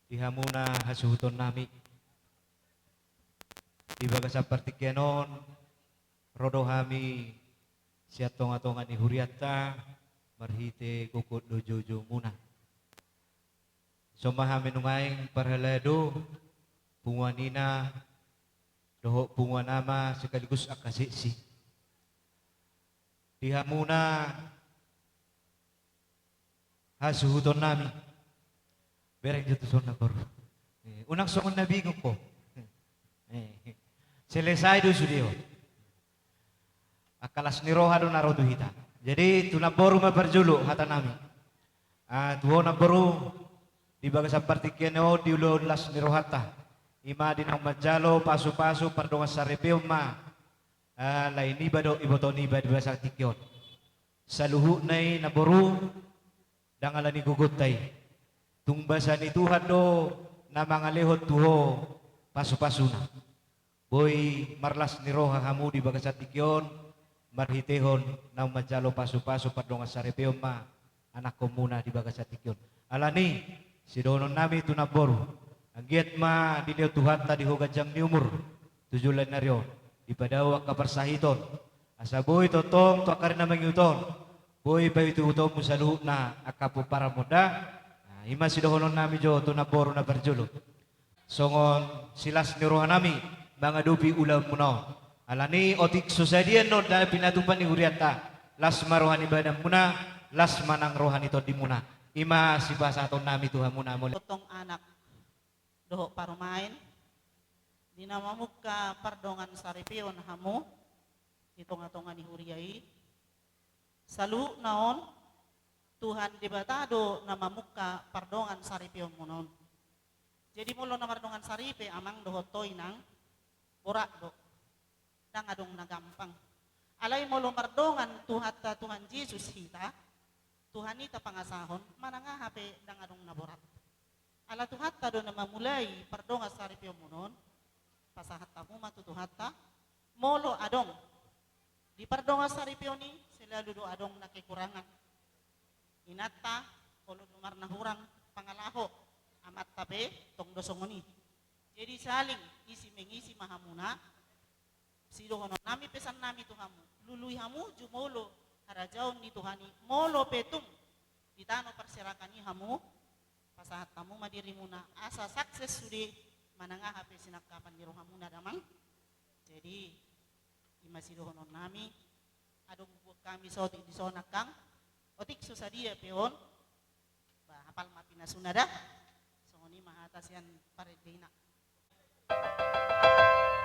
di hamuna hasuhuton nami. Di bagasan partingkian on, ro do hami sian tonga-tonga ni hurianta, marhite gokhon dohot joujou muna. Songon hami nuaeng parhalado, punguan ina, dohot punguan ama sekaligus angka seksi. Di hamuna hasuhuton nami. Bereng jo tu son na boru. Eh, unang songon na bingung ho. Eh, selesai do sude on. Angka las ni roha do na ro tu hita. Jadi tu na boru ma parjolo hata nami. Ah, tu ho na boru, di bagasan partingkian on di ulaon las ni rohanta. Ima di naung manjalo pasu-pasu pardongan saripeon ma. Ah, lae niba dohot iboto niba di bagasan tingki on. Saluhutna i na boru, ndang ala ni gogonta i. Tung basa ni Tuhan do na mangalehon tu ho pasu-pasuna. Boi marlas ni roha hamu di bagasan tingki on, marhitehon naung manjalo pasu-pasu pardongan saripeon ma anakhonmuna di bagasan tingki on. Alani, sidohonon nami tu na boru. Anggiat ma dilehon Tuhanta di ho ganjang ni umur. Tu joloan ni ari on. Dipadao angka parsahiton. Asa boi tongtong tu angka ari na mangihut on. Boi paihut-ihutonmu saluhutna angka pomparan monda. Nah, ima sidohonon nami jo tu na boru na parjolo. Songon silas ni roha nami mangadopi ulaonmuna on. Alani otik so sadia annon na pinatupa ni hurianta, las ma roha ni badanmuna, las ma nang roha ni tondimuna. Ima sipasahaton nami tu hamuna mauliate. Potong anak dohot parumaen, di na mamungka pardongan saripeon hamu di tonga-tonga ni huria i. Saluhutna on, Tuhan Debata do na mamungka pardongan saripeonmuna on. Jadi molo na mardongan saripe amang dohot ho inang, borat do. Ndang adong na gampang. Alai molo mardongan Tuhanta Tuhan Jesus hita, Tuhan i tapangasahon, manang aha pe ndang adong na borat. Ala Tuhanta do na mamulai pardongan saripeonmuna on, pasahat hamu ma tu Tuhanta, molo adong. Di pardongan saripeon i, selalu do adong na kekurangan. Inanta, olo do marnahurang pangalaho, amanta pe, tong do songon i. Jadi saling isi mengisi ma hamuna, sidohonon nami pesan nami tu hamu. Lului hamu jumolo harajaon ni Tuhan i, molo pe tung di tano parserahan i hamu, pasahat hamu ma dirimuna, asa sukses sude manang aha pe sinangkapan ni rohamuna damang. Jadi, ima sidohonon nami, adong buat kami sotik di sona kang, otik so sadia pe on, ba hapal ma pinasuna da, songon i ma hata sian parende ina.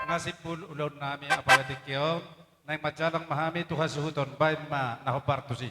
Nga simpul ulaon nami apala tingki on, naeng manjalang ma hami tu hasuhuton, baen ma na hombar tusi.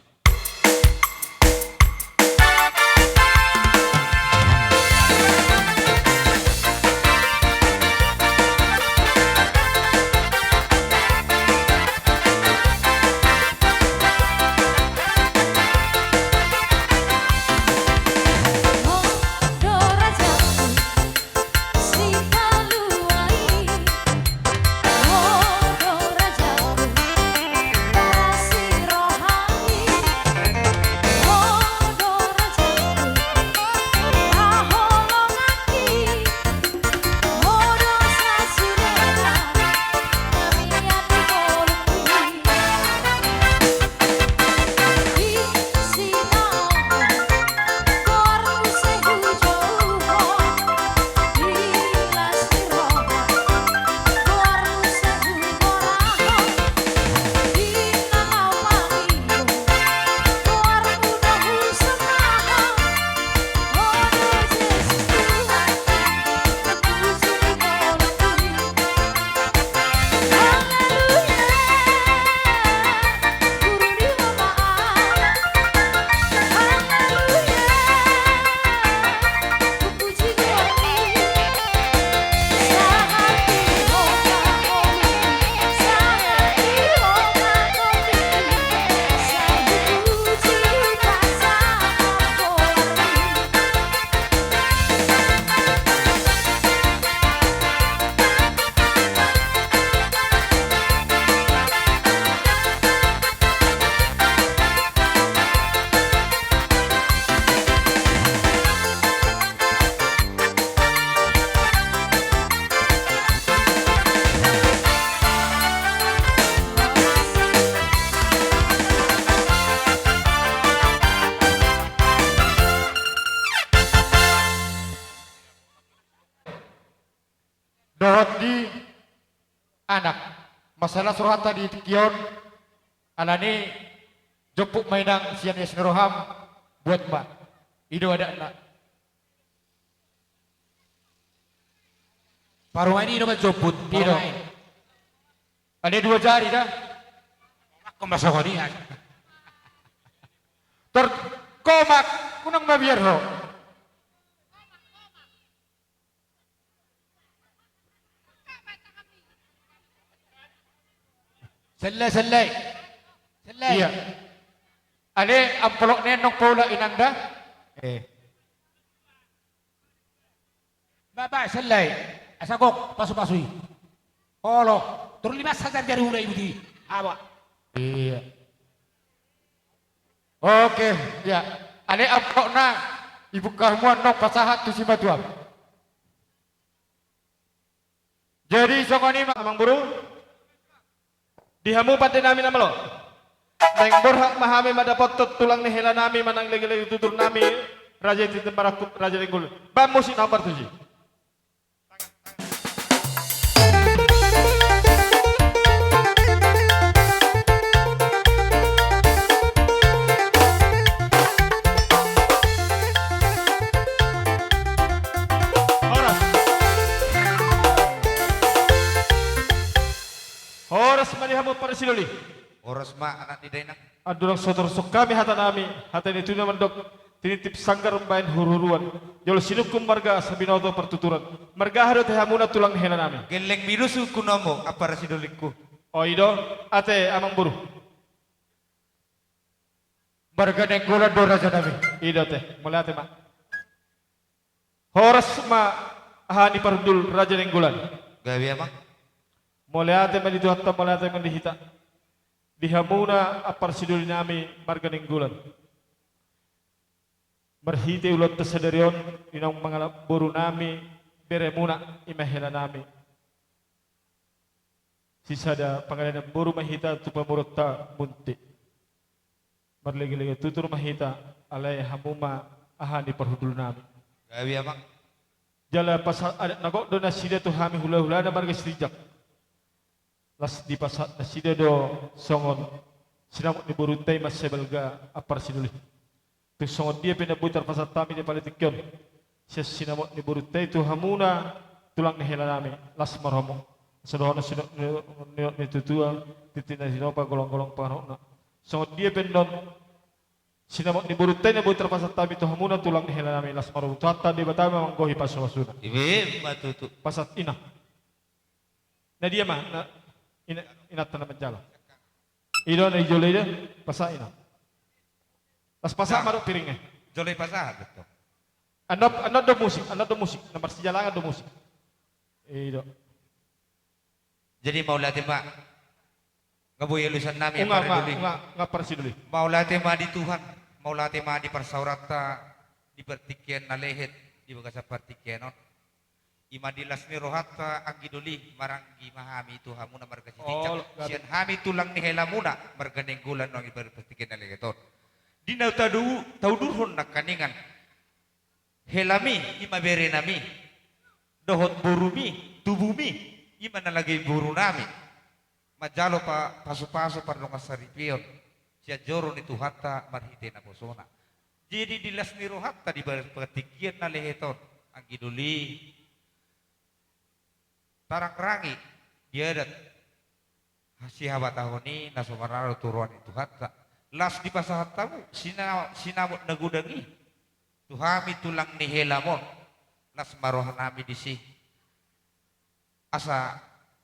di anak. Mansai las rohanta di tingki on, alani jomput ma inang sian ias ni roham, buat ma. I do adatna. Parumaen i do manjomput, i do. Parumaen. Ada dua jari da. Komak ma songon i. Tor, komak, unang mabiar ho. Selle, selle. Selle. Iya. Ale, amplop ni annon paula inang da. Eh. Ba, ba, selle. Asa gok, pasu-pasu i. Olo. Turun lima sajar jari ula ibuti. Awa. Iya. Oke, ya. Ale amplopna, ibuka hamu annon pasahat tu simatua. Jadi songon i ma amang boru. Di hamu pande nami na malo. Naeng borhat ma hami mandapothon tulang ni hela nami manang lege-lege tutur nami, Raja Tintin Barangkup, Raja Nainggolan. Bahen musik na hombar tusi. Horas. Horas ma di hamu parsidoli. Horas ma anak ni dainang. Andorang so tarsongkami hata nami, hata ni tutu na mandok, tinitip sanggar umbahen huru-huruan. Jolo sinungkun marga asa binoto partuturan. Marga aha do ate hamuna tulang ni hela nami? Gelleng Bidu sungkunonmu, ampara sidolingku. O i do, ate amang boru. Marga Nainggolan do raja nami. I do ate, mauliate ma. Horas ma aha ni parhundul Raja Nainggolan. Gabe amang. Mauliate ma di Tuhanta, mauliate ma di hita. Di hamuna ampara sidoli nami marga Nainggolan. Marhite ulaonta sadari on, inang mangalap boru nami, beremuna, i ma hela nami. Sisada pangalahoan boru ma hita tu pamoruonta Muntun. Marlege-lege tutur ma hita, alai hamu ma aha ni parhundul nami. Gabe amang. Jala pasahat adat na gok do nasida tu hami hula-hulana marga Sitinjak. Laos dipasahat nasida do songon sinamot ni borunta i ma sai balga ampara sidoli. Tung songon dia pe na boi tarpasahat hami di pala tingki on sian sinamot ni borunta i tu hamuna tulang ni hela nami, las ma rohamu. Asa dohonon sinamot ni, ni, ni tutua, tintin na tinopa, golanggolang pangarahutna. Songon dia pe annon sinamot ni borunta i na boi tarpasahat hami tu hamuna tulang ni hela nami, las ma rohamu. Tuhanta Debata ma manggohi pasu-pasuna. Ima tutu. Pasahat inang. Na dia ma, na, ina-, inanta na manjalo. I do na i jolo i do, pasahat inang. Las pasahat ma do piring i. Jolo i pasahat do. Annon, annon do musik, annon do musik, na marsijalangan do musik. I do. Jadi mauliate ma. Nga boi alusan nami. Nga, ampara nga, sidoli. Nga, nga ampara sidoli. Mauliate ma di Tuhan, mauliate ma di parsaoranta, di partingkian na lehet, di bagasan partingkian on. Ima di las ni rohanta anggi doli, maranggi ma hami tu hamuna marga Sitinjak. Olo, gabe. Sian hami tulang ni helamuna marga Nainggolan nang di partingkian na lehet on. Di na tadu-, taudurhon nangkaningan. Helami, ima berenami. Dohot borumi, tubumi, ima na lagi borunami. Manjalo pa-, pasu-pasu pardongan saripeon. Sian joro ni Tuhanta marhite naposona. Jadi di las ni rohanta di ba-, partingkian na lehet on. Anggi doli. Tarangrangi di adat sihabatahon i na so maralo tu roha ni Tuhanta. Las dipasahat hamu sina-, sinamot na godang i tu hami tulang ni helam on. Las ma rohanami disi. Asa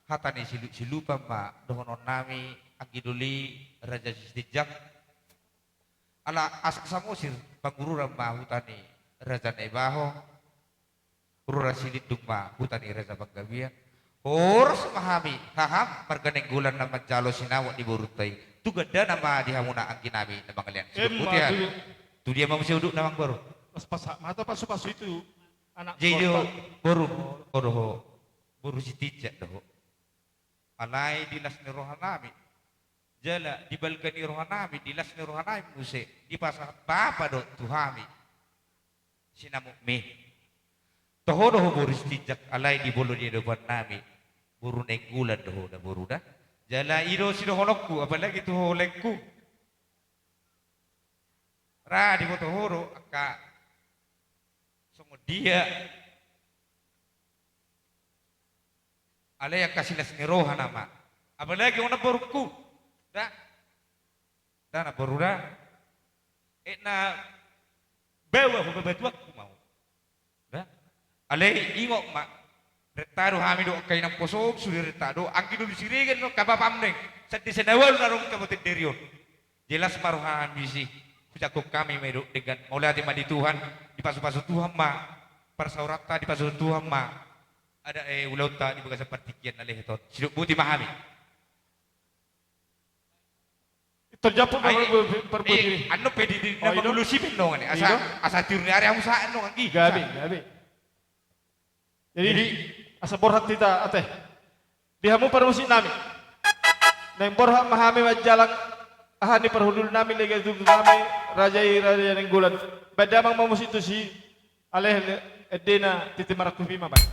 hata ni silup-silupan ma dohononnami anggi doli Raja Sitinjak. Ala asa Samosir Pangururan ma huta ni Raja Naibaho. Rura Silindung ma huta ni Raja Panggabean. Horas ma hami, haham marga Nainggolan na manjalo sinamot ni borunta i. Tu gandana ma di hamuna angginami na mangalean. Emma tutu. Tu dia ma muse udutna, amang boru? Las pasahat ma hata pasu-pasu i tu anak. Jadi do, boru, boru ho, boru Sitinjak do ho. Alai di las ni rohanami. Jala di balga ni rohanami, di las ni rohanami muse, dipasahat bapa do tu hami sinamotmi. Toho do ho boru Sitinjak, alai di molo di adopan nami, boru Nainggolan do ho da boru da. Jala i do sidohononku, apalagi tu ho laengku. Ra diboto ho do angka songon dia. Alai angka silas ni roha nama. Apalagi on namborungku. Da. Da namboru da. E na bawa ho bebatuanku ma ho. Da. Alai ingot ma. Renta do hami do angka inang posom sude renta do. Anggi do di Siregar do angka bapam deng. Sande sanawalu na dong tabo tenderion. Jelas ma rohami si. Hujangkon hami ma i do dengan mauliate ma di Tuhan. Dipasupasu Tuhan ma. Parsaoranta dipasupasu Tuhan ma. Ada, eh, ulaonta di bagasan partingkian na lehet on. Sidok boti ma hami. Terjaput ma. Ai, par-, par-, eh, parbodiri. Annon pe di, di, oh, na i do? Mangulusi pe nongan i. Asa, i do? Asa tiur ni ari hamu sa nongan i. Gabe, sa. Gabe. Jadi, jadi, asa borhat hita, ate. Di hamu parmusik nami. Naeng borhat ma hami manjalang aha ni parhundul nami, lega tutu nami, raja i, raja Nainggolan. Baen damang ma musik tu si Alai, endena titi marangkup i ma baen.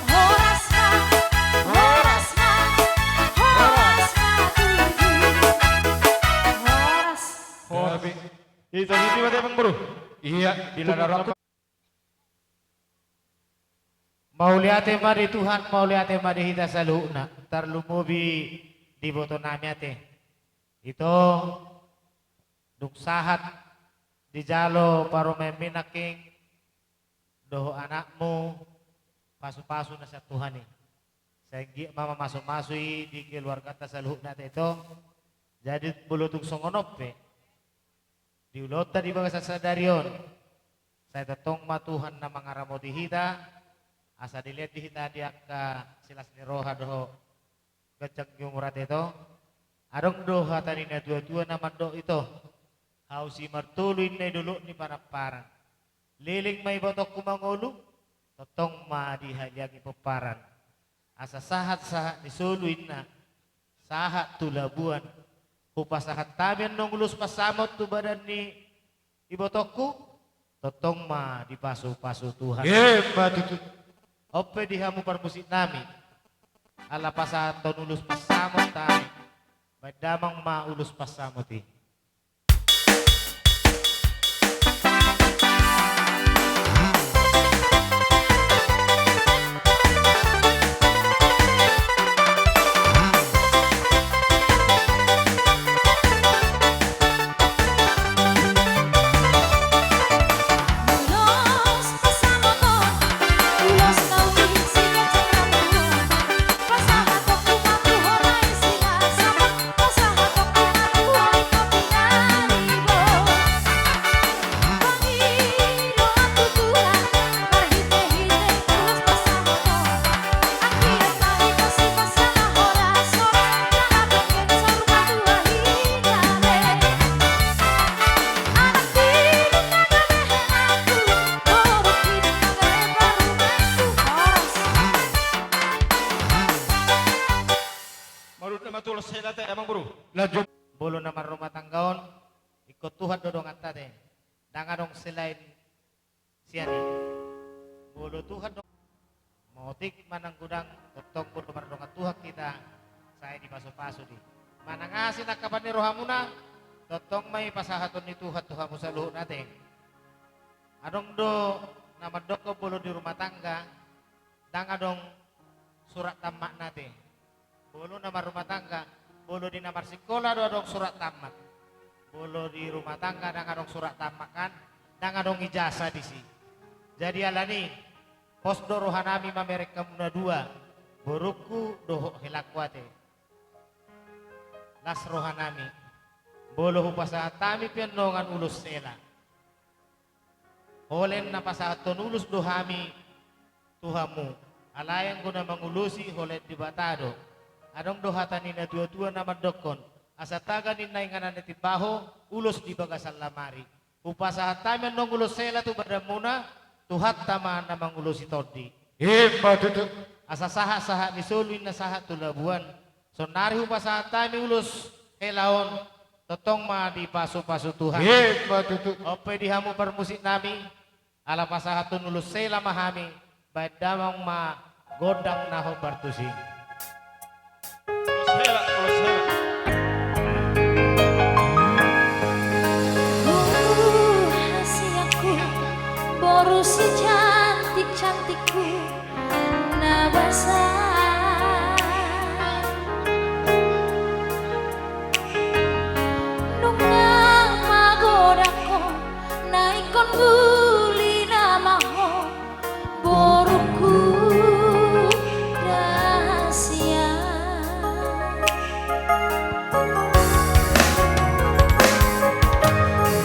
Horas ma, horas ma, horas ma tutu. Horas. Horas. Ito, ito, ito, Bang Bro. Iya, bila darah. Mauliate ma di Tuhan, mauliate ma di hita saluhutna. Tarlumobi di iboto nami ate. Ito, dung sahat dijalo parumaenmi nangkin dohot anakmu, pasupasu na sian Tuhan i. Sai anggiat ma mamasumasu i di keluarganta saluhutna ate ito. Jadi molo tung songon on pe di ulaonta di bagasan sadari on, sai tongtong ma Tuhan na mangaramoti hita, asa dilehon di hita di angka silas ni roha dohot ganjang ni umur ate ito. Adong do hata ni natuatua na mandok ito, hau si martolu inna i dolok ni panamparan. Leleng ma ibotongku mangolu, tongtong ma dihaliangi pomparan. Asa sahatsahat ni solu inna, sahat tu labuan. Hupasahat hami annon ulos pansamot tu badan ni ibotongku, tongtong ma dipasupasu Tuhan. Emma tutu. On pe di hamu parmusik nami. Ala pasahathon ulos pansamot hami. Baen damang ma ulos pansamot i. Tulos hela te, amang boru. Lanjut. Molo na marrumah tangga on, ingkon Tuhan do donganta te. Ndang adong selain sian i. Molo Tuhan do, motik manang godang, tongtong molo mardongan Tuhan hita, sai dipasupasu do i. Manang aha sinangkapan ni rohamuna, tongtong ma i pasahaton ni Tuhan tu hamu saluhutna te. Adong do na mandokkon molo di rumah tangga, ndang adong surat tammakna te. Molo na marrumah tangga, molo di na marsikola do adong surat tammak. Molo di rumah tangga ndang adong surat tammak kan, ndang adong ijazah disi. Jadi alani, pos do rohanami mamereng hamu na dua, borungku dohot helangku ate. Las rohanami. Molo hupasahat hami pe annon ulos hela. Holan na pasahathon ulos do hami tu hamu. Alai anggo na mangulosi holan Debata do. Adong do hata ni na tua-tua na mandokkon, asa taga ninna inganan na timbaho, ulos di bagasan lamari. Hupasahat hami annon ulos hela tu badanmuna, Tuhanta ma na mangulosi tondi. Ima tutu. Asa sahat-sahat ni solu inna sahat tu labuan. Saonnari hupasahat hami ulos hela on, tongtong ma dipasupasu Tuhan. Ima tutu. On pe di hamu parmusiknami, ala pasahathon ulos hela ma hami, baen damang ma gondang na hombar tusi. Ulos hela, ulos hela. Uh, hasianku, boru si cantik-cantikku, na basa. Nunga magodang ho, na ingkon uli nama ho, borungku da sian.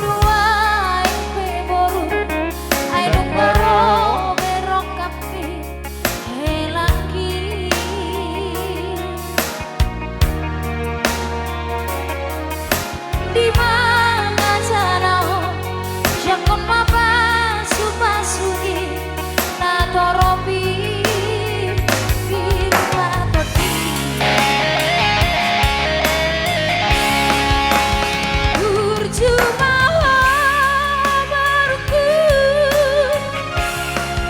Nuaeng pe boru, ai nunga ro be rongkapki helangki. Di mana jala ho, jangkon ma pasu-pasu i, na torop i pir ma tondi. Burju ma ho borungku,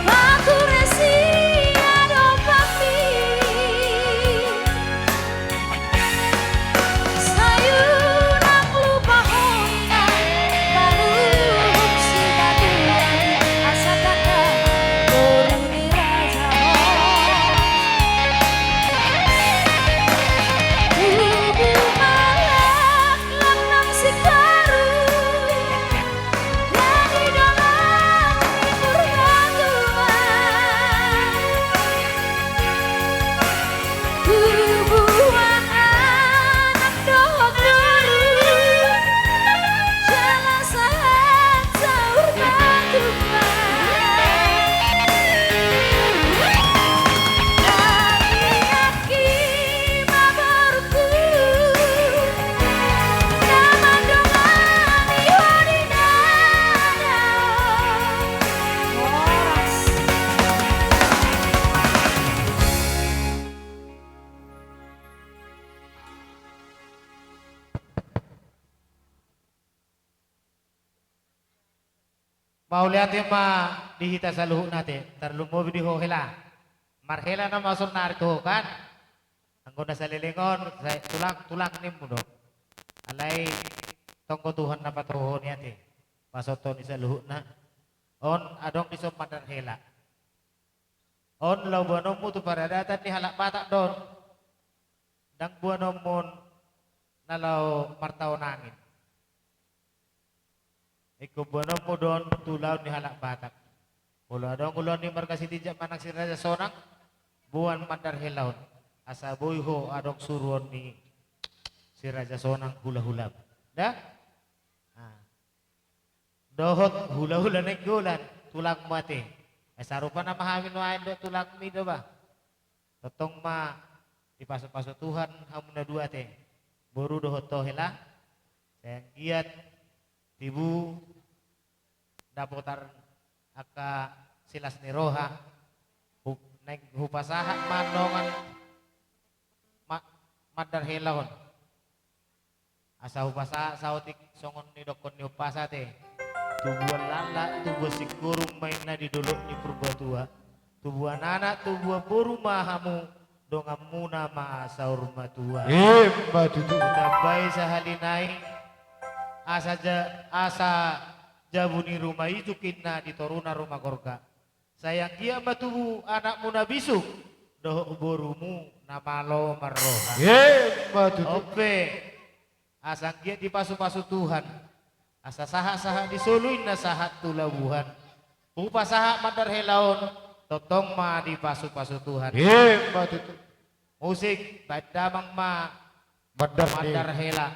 pature sian ombakmi. Sai unang lupa ho inna, paluhut sipatuan, asa tangkas boru ni raja ho. Tubu ma langlang singkoru, jadi dongan ni Purbatua. Tubuan anak dohot boru, jala sahat saur matua. Tangiangki ma borungku, na mandongani ho di na dao. Horas. Mauliate ma di hita saluhutna te, tarlumobi di ho hela. Marhela nama saonnari tu ho kan. Anggo na saleleng on, sai tulang, tulang nimmu do. Alai tonggo Tuhan na patuhohon i ate. Pasahathon i saluhutna. On adong dison mandar hela. On laho boanonmu tu paradatan ni halak Batak do on. Ndang boanonmu on na laho martaon angin. Ingkon boanonmu do on tu ulaon ni halak Batak. Molo adong ulaon ni marga Sitinjak manang Si Raja Sonang, boan mandar hela on. Asa boi ho adong suruon ni Si Raja Sonang hula-hula. Da? Ah. Dohot hula-hula Nainggolan, tulangmu ate. Eh, sarupa nama hami nuaeng dohot tulangmi do bah. Tongtong ma dipasu-pasu Tuhan hamu na dua ate. Boru dohot ho hela. Sai anggiat tibu dapotan angka silas ni roha. Hu-, naeng hupasahat ma dongan ma-, Mandar hela on. Asa hupasahat saotik songon nidokkon ni umpasa te. Tubuan laklak, tubuan singkoru ma inna di dolok ni Purbatua. Tubuan anak, tubuan boru ma hamu, donganmuna ma saur matua. Ima tutu. Hutambai sahali nai, asa ja-, asa jabu ni ruma ijuk inna di toruna ruma gorga. Sai anggiat ma tubu anakmu na bisuk, dohot borumu na malo marroha. Ima tutu. Onpe, asa anggiat dipasupasu Tuhan. Asa sahatsahat di solu inna sahat tu labuhan. Hupasahat mandar hela on, tongtong ma dipasupasu Tuhan. Ima tutu. Musik, baen damang ma mandar hela. Mandar hela.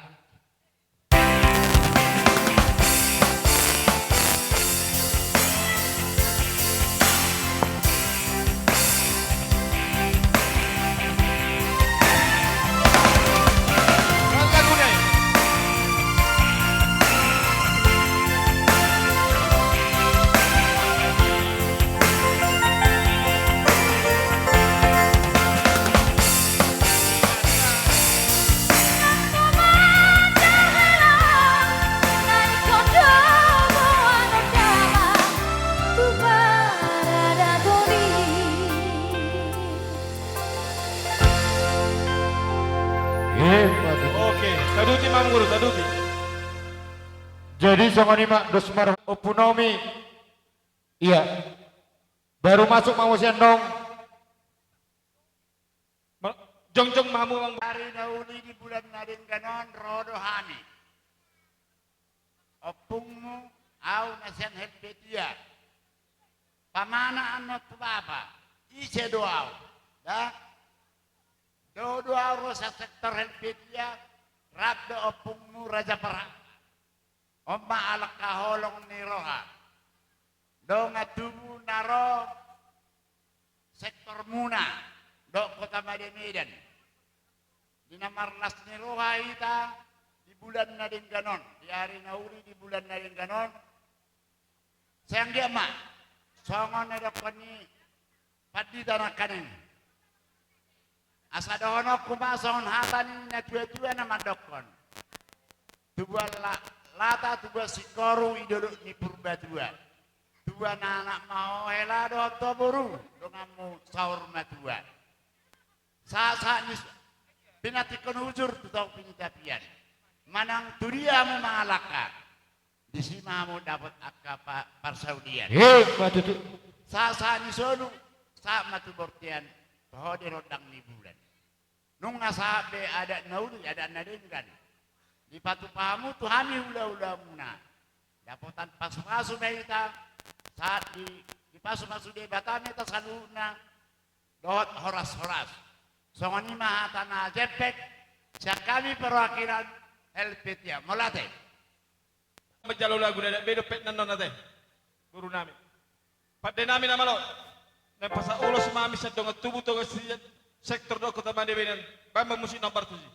Oke, saduti ma hamu guru, saduti. Jadi songon i ma dos mar-, Ompu Naomi. Iya. Baru masuk ma hamu sian naung. Ma-, jongjong ma hamu, Bang. Ari na uli di bulan na denggan on ro do hami. Ompungmu, au na sian Helvetia. Pamanaan on tu bapa, ise do au? Da? Dao do au ro sian sektor Helvetia, rap do ompungmu Raja Perak. On ma anak haholong ni roha. Dongan tubu na ro sektor muna, dohot Kota Madya Medan. Di na marlas ni roha hita di bulan na denggan on, di ari na uli di bulan na denggan on. Sai anggiat ma, songon na dokkon ni pandita nangkaning. Asa dohononku ma songon hata ni natuatua na mandokkon. Tubuan la-, lata, tubuan singkoru i dolok ni Purbatua. Tubuan anak ma ho hela dohot ho boru, donganmu saur matua. Sahat-sahat ni s-, pinantikhon hujur tu topi ni tapian. Manang tu dia hamu mangalangka, disi ma hamu dapot angka pa-, parsaulian. Ima tutu. Sahat-sahat ni solu, sahat ma tu bontean, toho di rondang ni bulan. Nunga sahat be adat na uli, adat na denggan. Dipatupa hamu tu hami hulahulamuna. Dapotan pasupasu ma hita, sahat di, dipasupasu Debata ma hita saluhutna, dohot horas-horas. Songon i ma hata na jempek sian hami perwakilan Helvetia. Mauliate. Manjalo lagu na adat be dope annon ate, boru nami. Pande nami na malo. Naeng pasahat ulos ma hami sian dongan tubu, dongan sian sektor dohot Kota Madya Medan. Baen ma musik na partusi.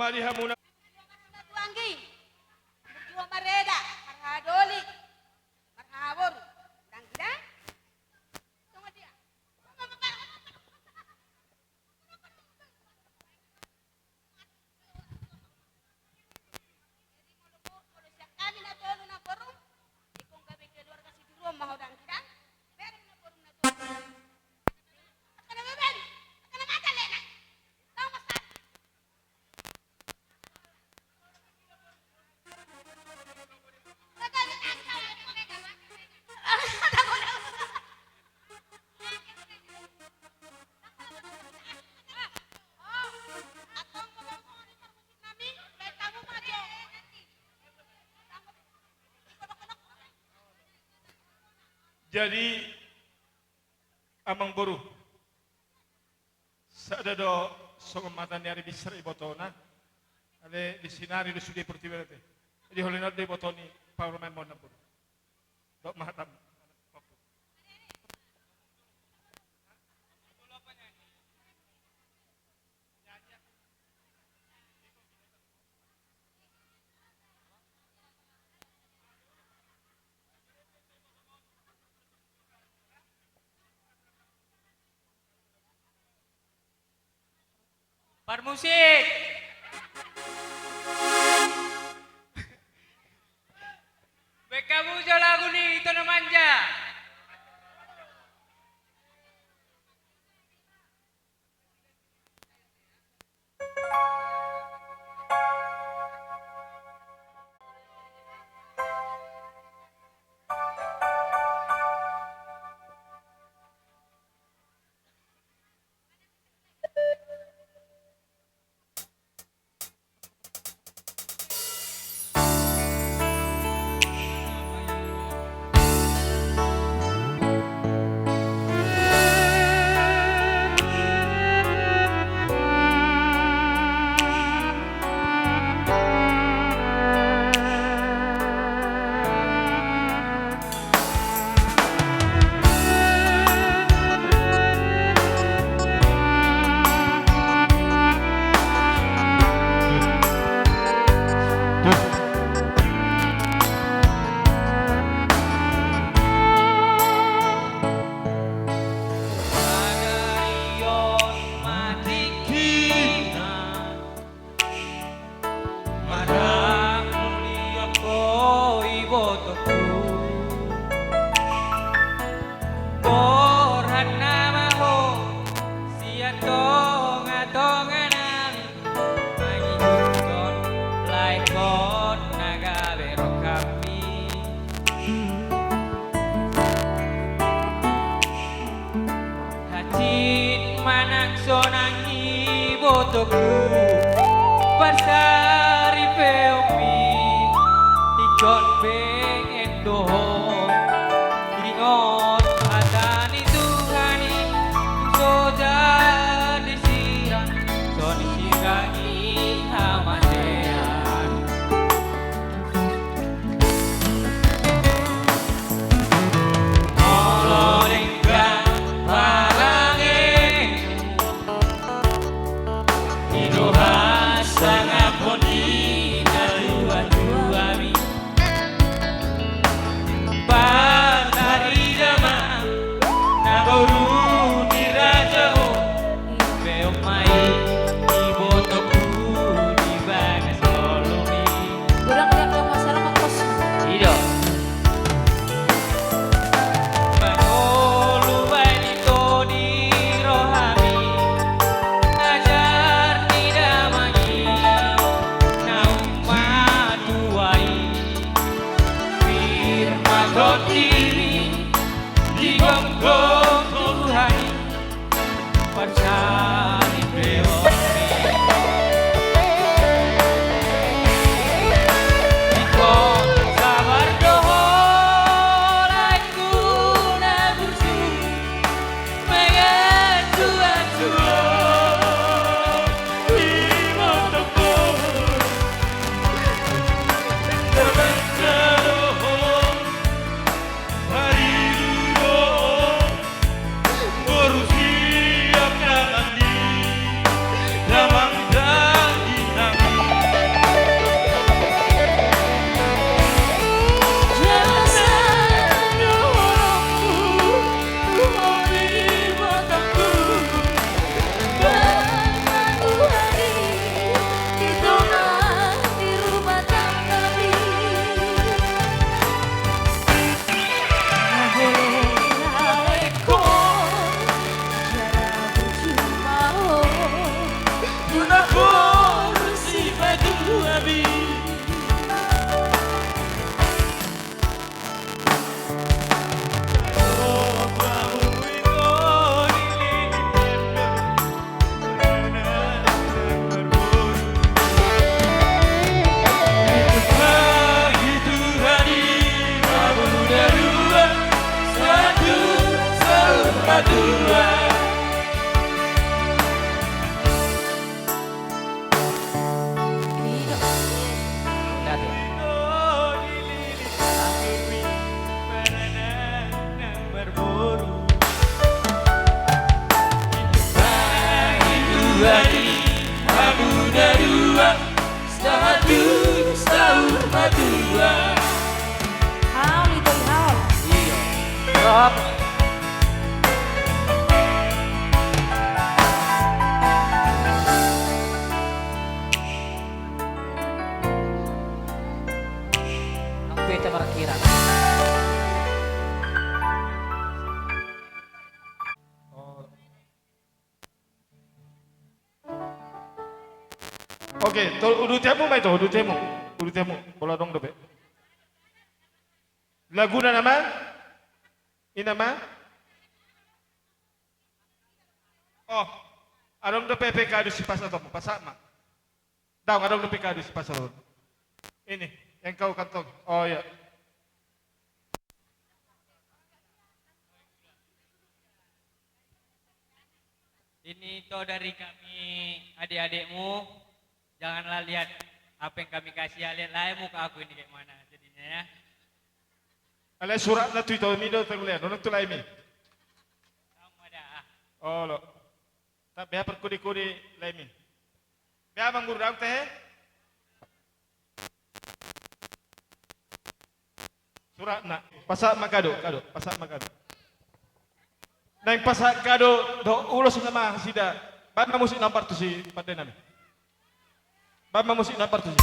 Di hamuna. Tuanggi. Burju mareda, marhaha doli, marhaha boru. Dang gida. Songon dia. Jadi, amangboru, sada do songon mata ni ari binsar ibotona, ale di sinari do sude portibi on ate. Jadi, holan on do iboto ni parumaenmuna, boru. Dok ma hatam. Parmusik. Baen hamu jo lagu ni Tona Manja. Marangkulion ho ibotongku, borhat nama ho sian tongatonga nami, mangihuthon laehon na gabe rohami. Hansit ma nang sonang ibotongku, parsaripeonmi ingkon bengen do ho. Ingot hata ni Tuhan i, so jadi sirang, songon sirang ni hamatean. Molo denggan parange, i do hasangapon ni natuatuami. Partarida ma naboru ni raja on. Beon ma i ibotongku di bagas ngolumi. Godang, godang, godang, masalah mangkos. I do. Mangolu baen ito di rohami, ajar ni damang i naung matua i. Pir ma tondimi di gomgom Tuhan i. Parsaripeonmi. Ingkon sabar do ho laengku na burju, manganju-anju ho ibotongku. Manganju do ho. Pariru do ho, boru siap na mandi, Dua, hamu na dua, selamat ulang tahun matua. Haul itu, haul. Iya. Rap. Aku itu markira. Oh. Oke, tol, uduti hamu ma ito, uduti hamu. Uduti hamu, molo adong dope. Laguna nama? Ina ma? Oh, adong dope pe kadu sipasahat on, pasahat ma. Daong, adong dope kadu sipasahat on. Ini, yang kau kantong. Oh, iya. Ini tuh dari kami, adik-adikmu. Janganlah lihat apa yang kami kasih, ya, lihat lah muka aku ini kayak mana jadinya, ya. Alai suratna tu ito, mi do tagulean, unang tu lae mi. Kamu ada, ah. Olo. Tapi apa kode-kode lae mi? Be amang guru, daong tehe? Suratna. Pasahat ma kado, kado, pasahat ma kado. Naeng pasahat kado dohot ulos nama nasida. Baen ma musik na partusi, pande nami. Baen ma musik na partusi.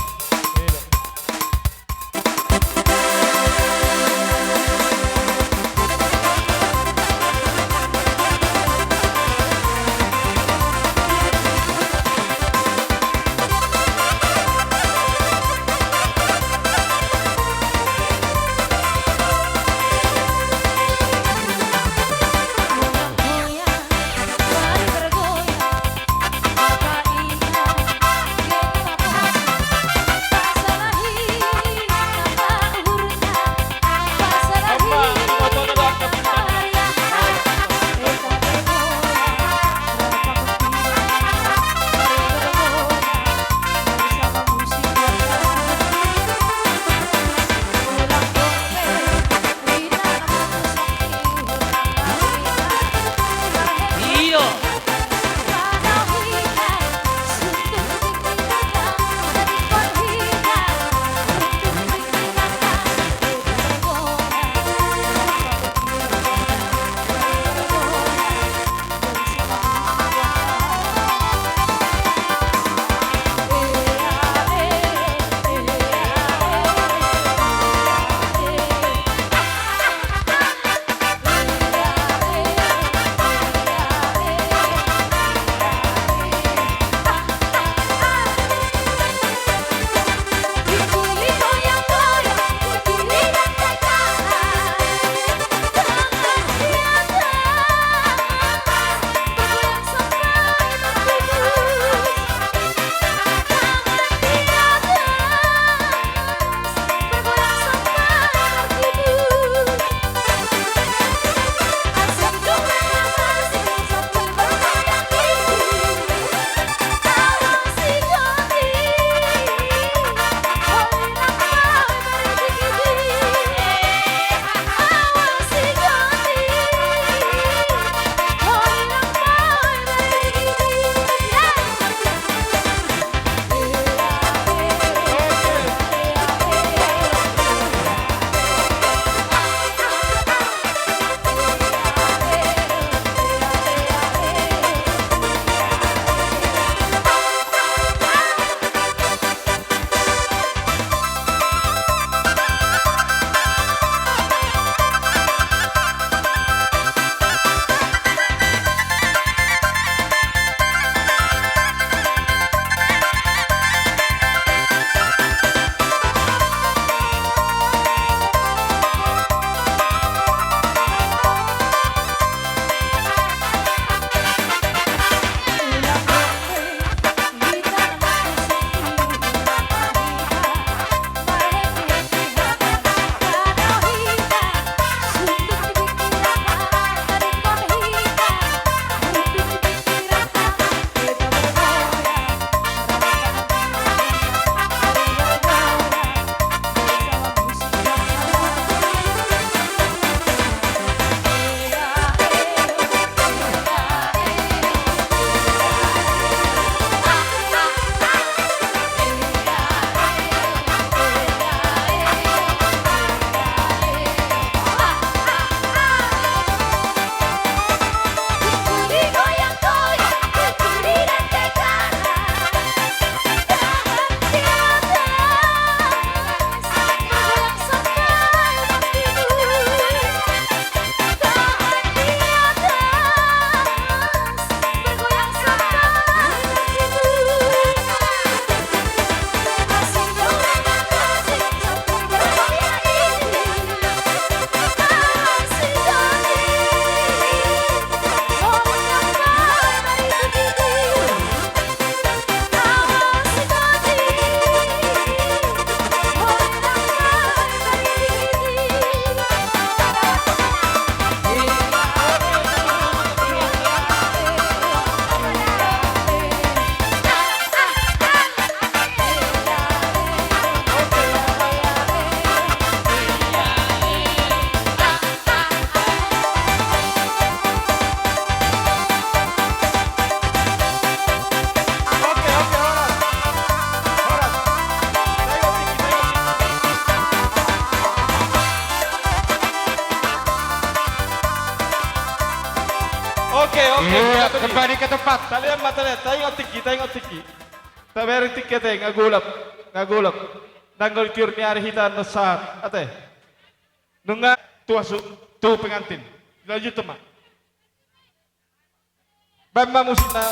Kembali ke tempat. Talian ma, talian. Taingot tingki, taingot tingki. Tabereng tingki ate, nga golap, nga golap. Ndang gol tiur ni ari hita annon sahat ate. Nunga tu asu, tu pengantin. Lanjut ma. Baen ma musikna.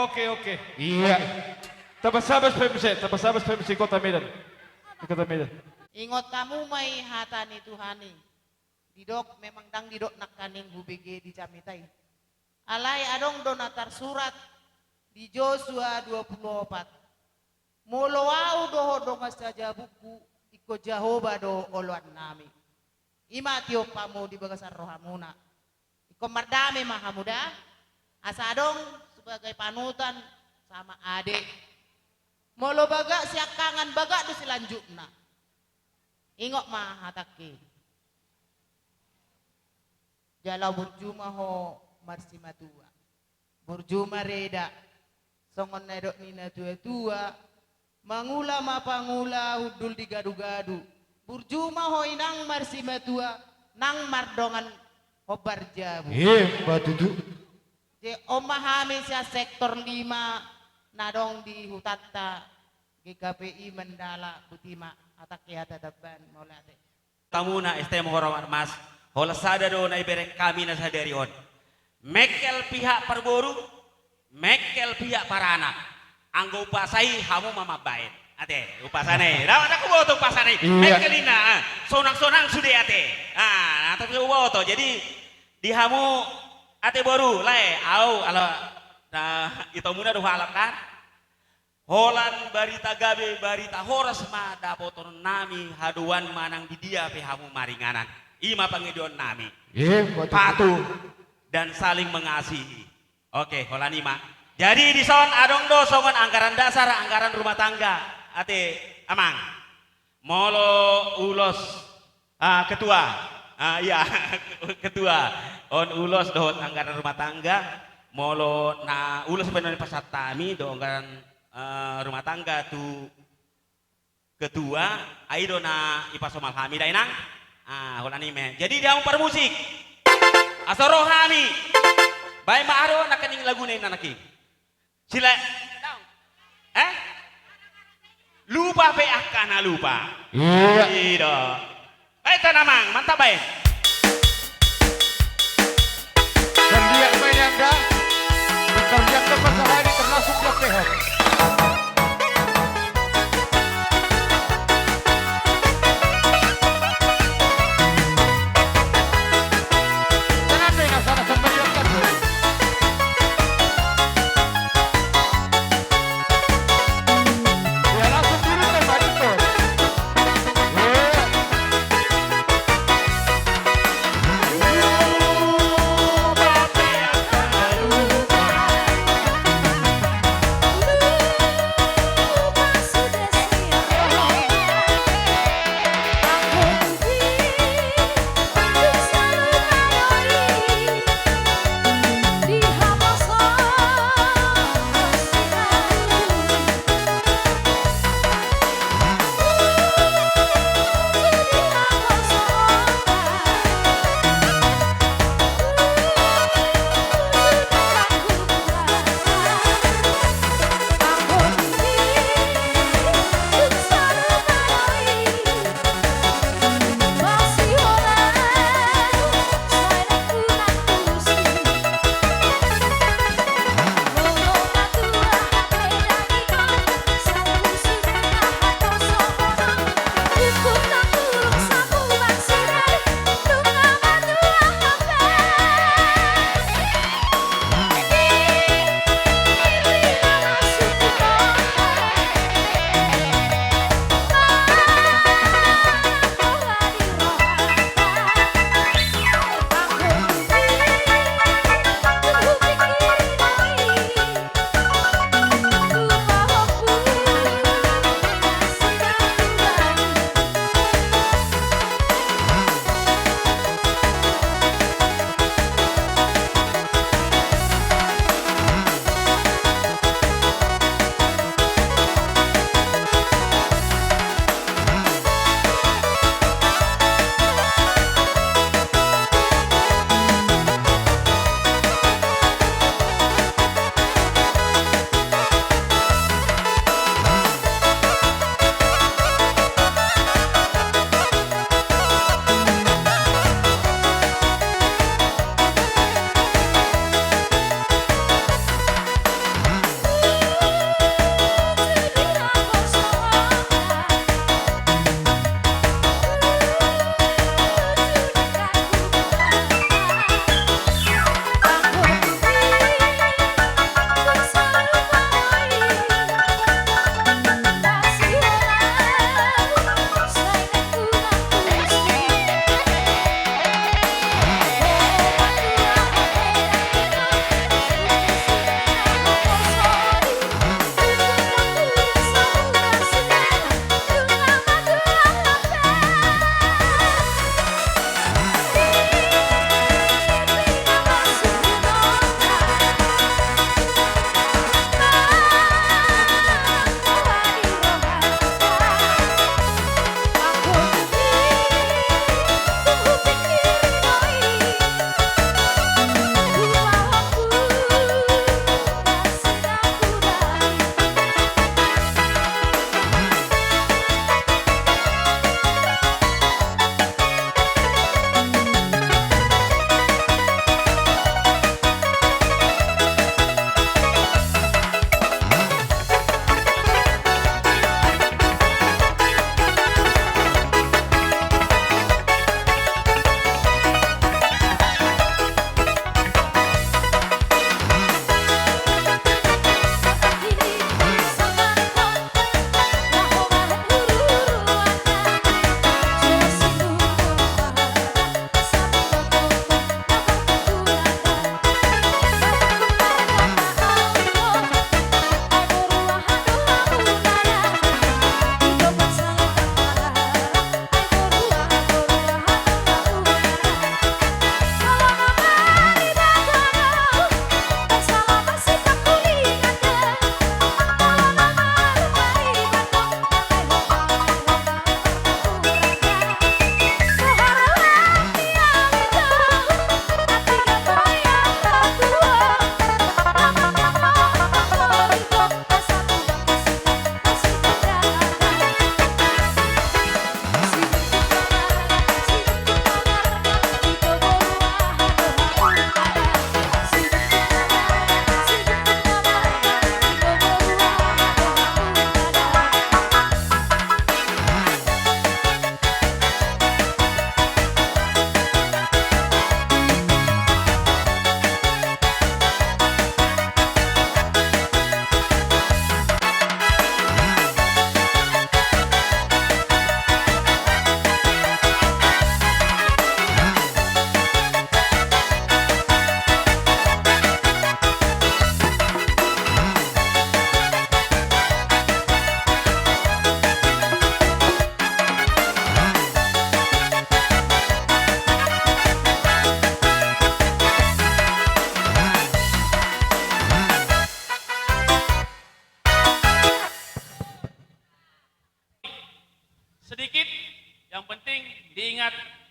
Oke, oke. Iya. Oke. Tabasabas pe muse, tabasabas pe muse Kota Medan. Di Kota Medan. Ingot hamu ma i hata ni Tuhan i. Didok, memang ndang didok nangkaning hubege di jamita i. Alai adong do na tarsurat di Josua dua pulu opat. Molo ahu dohot dongan sajabungku, ingkon Jahowa do oloannami. I ma tiop hamu di bagasan rohamuna. Ingkon mardame ma hamu da. Asa adong sebagai panutan sama ade. Molo bagak siangkangan, bagak do silanjutna. Ingot ma hatangki. Jala burju ma ho marsimatua. Burju ma reda. Songon na nidok ni natuatua, mangula ma pangula, hundul di gadugadu. Burju ma ho inang marsimatua, nang mardongan hombar jabu. Emma tutu. Jadi on ma hami sian sektor lima na adong di hutanta G K P I Mandala, botima, hatangki hata tamban, mauliate. Tamuna S T M Hormat Mas, holan sada do na ibereng hami na sadari on. Mengkel pihak parboru, mengkel pihak paranak. Anggo umpasa i hamu ma mambaen. Ate, umpasana i. Ndang huboto umpasana i. Iya. Mengkel ninna, ah. Sonang-sonang sude ate. Ah, na, tapi huboto. Jadi, di hamu ate boru, lae, au, ala, na, itomuna do halak kan? Holan barita gabe, barita horas ma dapotonnami, haduan manang di dia pe hamu maringanan. I ma pangidoannami. Iya, betul. Patuh dan saling mengasihi. Oke, holan i ma. Jadi dison adong do songon anggaran dasar, anggaran rumah tangga. Ate, Amang. Molo ulos Ah, ketua. Ah, iya, ketua. On ulos dohot anggaran rumah tangga, molo na ulos pe na nipasahat hami do anggaran, eh, rumah tangga tu ketua, ai do na ipasomal hami da inang. Ah, holan i ma. Jadi di hamu parmusik. Asa ro hami. Baen ma aha do nangkaning laguna i nangkin. Sila. Eh? Lupa pe angka na lupa. Iya. Ido. Baen tanang, Amang, mantap baen. Terlihat main anda. Terlihat lepas sehari termasuk yang sehat.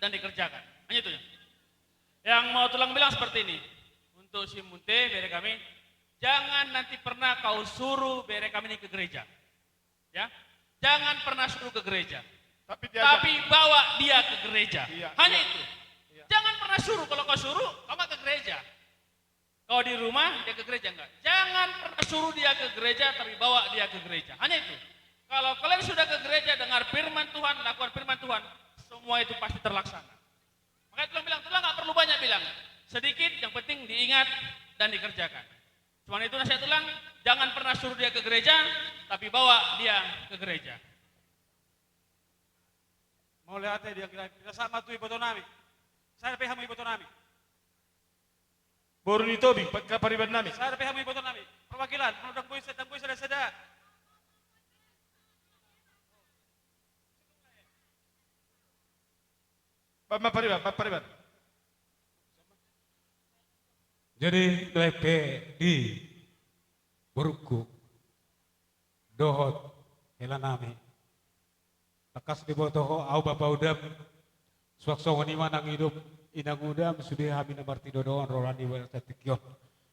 dan dikerjakan. Hanya itu. Yang mau tulang bilang seperti ini. Untuk si Munte, bere kami, jangan nanti pernah kau suruh bere kami ini ke gereja. Ya. Jangan pernah suruh ke gereja. Tapi diajak. Tapi bawa dia ke gereja. Iya, hanya iya. Itu. Iya. Jangan pernah suruh. Kalau kau suruh, kau nggak ke gereja. Kalau di rumah, dia ke gereja enggak. Jangan pernah suruh dia ke gereja, tapi bawa dia ke gereja. Hanya itu. Kalau kalian sudah ke gereja, dengar firman Tuhan, lakukan firman Tuhan, semua itu pasti terlaksana. Makanya tulang bilang, tulang nggak perlu banyak bilang. Sedikit, yang penting diingat dan dikerjakan. Cuman itu nasihat tulang, jangan pernah suruh dia ke gereja, tapi bawa dia ke gereja. Mauliate di anggi nami, pinasahat ma tu iboto nami. Sada pe hamu iboto nami. Boru ni Tobi, pangkapariban nami. Sada pe hamu iboto nami. Perwakilan, molo dang boi, dang boi sada-sada. Pangkapariban, pangkapariban. Jadi, nuaeng pe di borungku dohot hela nami. Tangkas diboto ho ahu bapa udam, suang songon i ma nang idop inang udam, sude hami na martinodohon roha ni bagasan tingki on.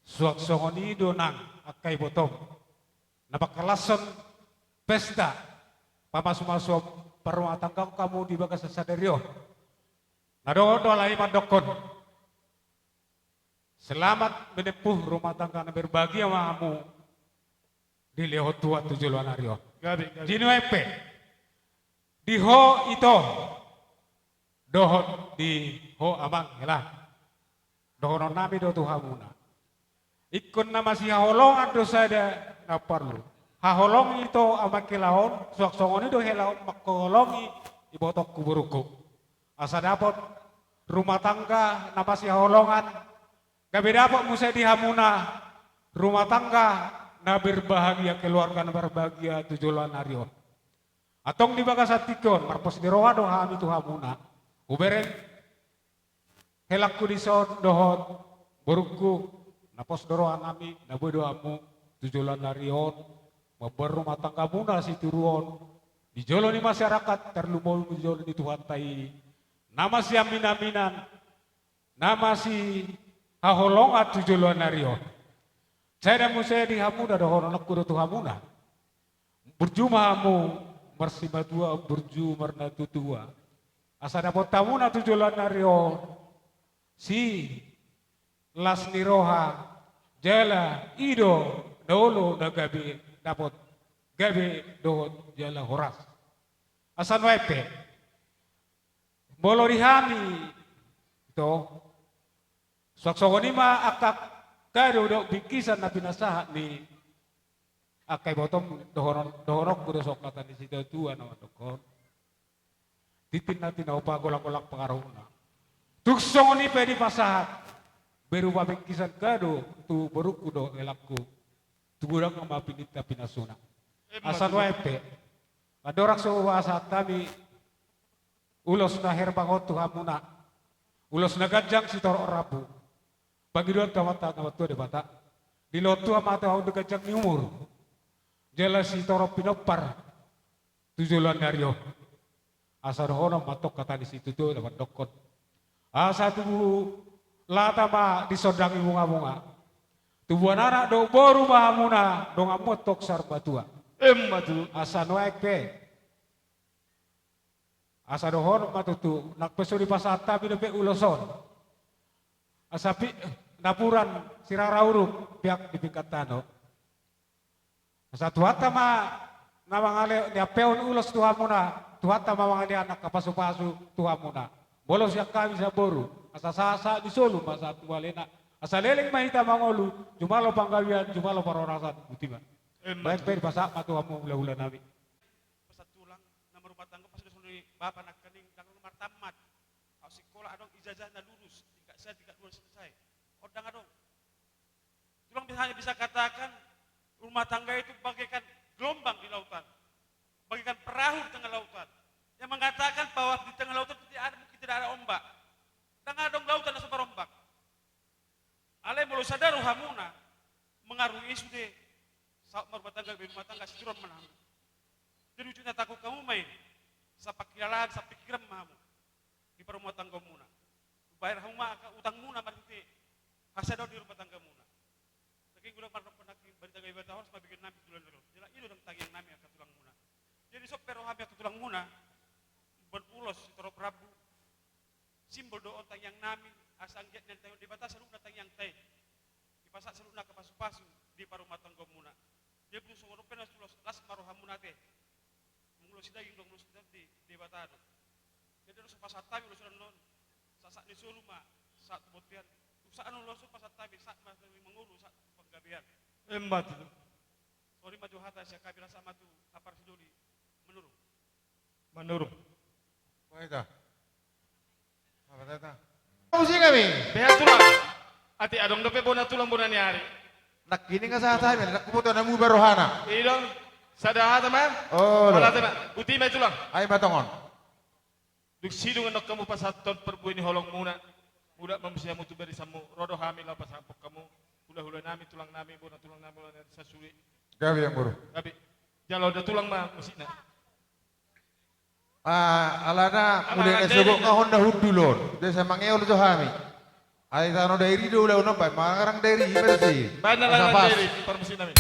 Suang songon i do nang angka ibotom na mangkalashon pesta pamasumasuon parrumatanggaon hamu di bagasan sadari on. Na dohot do alai mandokkon, selamat menempuh rumah tangga na berbahagia ma hamu dilehon Tuhan tu joloan ari on. Gabe, gabe. Jadi nuaeng pe di ho ito dohot di ho amang hela, dohonon nami do tu hamuna. Ingkon na masihaholongan do sada na parlu. Haholongi ito amang hela on, suang songon i do hela on manghaholongi ibotongku borungku. Asa dapot rumah tangga na masihaholongan, gabe dapot muse di hamuna rumah tangga na berbahagia, keluarga na berbahagia tu joloan ari on. Antong di bagasan tingki on, marpos ni roha do hami tu hamuna. Hubereng helangku dison dohot borungku, na pos do roha nami, na boi do hamu tu joloan ari on mamboan rumah tanggamuna situru on di jolo ni masyarakat, tarlumobi di jolo ni Tuhanta i, na masiaminaminan, na masihaholongan tu joloan ari on. Sada muse di hamuna, dohononku do tu hamuna. Burju ma hamu marsimatua, burju marnatuatua. Asa dapot hamuna tu joloan ari on silas ni roha, jala i do na olo na gabe dapot, gabe dohot jala horas. Asa nuaeng pe molo di hami ito, suang songon i ma angka kado dohot bingkisan na pinasahat ni angka ibotom, dohonon, dohononku do songon hata ni situatua na mandokkon: Tintin na tinaopa, golang-golang pangarahutna. Tung songon i pe dipasahat berupa bingkisan kado tu borungku dohot helangku, tu godang ma pininta pinasuna. Emma tutu. Asa nuaeng pe andorang so hupasahat hami ulos na herbang on tu hamuna, ulos na ganjang sitorop rambu, pangidoan tu Amanta na martua Debata, dilehon Tuhan ma tu hamu ganjang ni umur jala sitorop pinompar tu joloan ni ari on. Asa dohonon ma antong hata ni situatua na mandokkon: Asa tubu lata ma disondangi bunga-bunga, tubuan anak dohot boru ma hamuna, donganmu antong saur matua. Emma tutu. Asa nuaeng pe asa dohonon ma tutu, nang pe so dipasahat hami dope ulos on, asa pi-, napuran sirara uruk, peak di pinggan tano. Asa Tuhanta ma na mangale-, niampehon ulos tu hamuna, Tuhanta ma mangalehon angka pasu-pasu tu hamuna. Molo sian hami sian boru, asa sahat-sahat ni solu ma sahat tu balena. Asa leleng ma hita mangolu, jumalo panggabean, jumalo parhorasan, botima. Emma tutu. Baen pe dipasahat ma tu hamu hula-hula nami. Pasahat tulang, na marumah tangga, pas sudah songon i bapa nangkaning, ndang martammat. Au sikola adong ijazah na lurus, tingkat sada, tingkat dua selesai. On ndang adong. Tulang hanya bisa katakan, rumah tangga itu bagaikan gelombang di lautan, bagaikan perahu di tengah lautan, yang mengatakan bahwa di tengah lautan tidak ada, mungkin tidak ada ombak. Ndang adong lautan na so marombak. Alai molo sada rohamuna mangarui i sude, saut marumah tangga, berumah tangga, situruon ma hamu. Jadi ujungna tangkok hamu ma i, sapangkilalaan, sapingkiran ma hamu. di parrumatanggaonmuna. Bayar hamu ma angka utangmuna marhite hasadaon di rumah tanggamuna. Daging gula marrompan daging, barita gabe bata horas ma bege nami tulang nami. Jala i do ndang tangiang nami angka tulangmuna. Jadi so pe ro hami angka tulangmuna, umbahen ulos sitorop rambu. Simbol do on tangiang nami, asa anggiat nian tangiang Debata saluhutna tangiangta i. Dipasahat saluhutna angka pasupasu di parrumatanggaonmuna. Jadi bung songon on pe na tulos las ma rohamuna ate. Mangulosi daging do, mangulosi tondi Debata do. Jadi ro so pasahat hami ulos on, sahat ni solu ma sahat tu bontean. Tung sahat ulos on pasahat hami, sahat ma hami mangolu, sahat tu panggabean. Emma tutu. Songon i ma jo hata sian hami, laos sahat ma tu hampar sidoli. Manurung. Manurung. Baik ah. Apa kata? Musik kami. Beha tulang. Ate adong dope bona tulang bona ni ari. Nangkining asa hata hami, nangkining boto namu barohana. I do. Sada hata ma. Oh, lo. Sada hata ma. Buti ma i tulang. Ai ma tongon. Dung sidung annon hamu pasahathon parbue ni holongmuna. Mulak ma muse hamu tu barisanmu, ro do hami laho pasahathon hamu. Hulahula nami, tulang nami, bona tulang nami, bona ni ari sasuli. Gabe amang boru. Gabe. Jalo da tulang ma musikna. Ah, alana mule na sogot nga hon na hundul on. Biasa mangeol jo hami. Ai tano dairi do ulaon on, baen ma ngarang dairi, bersi. Baen na ngarang dairi, parmusik nami.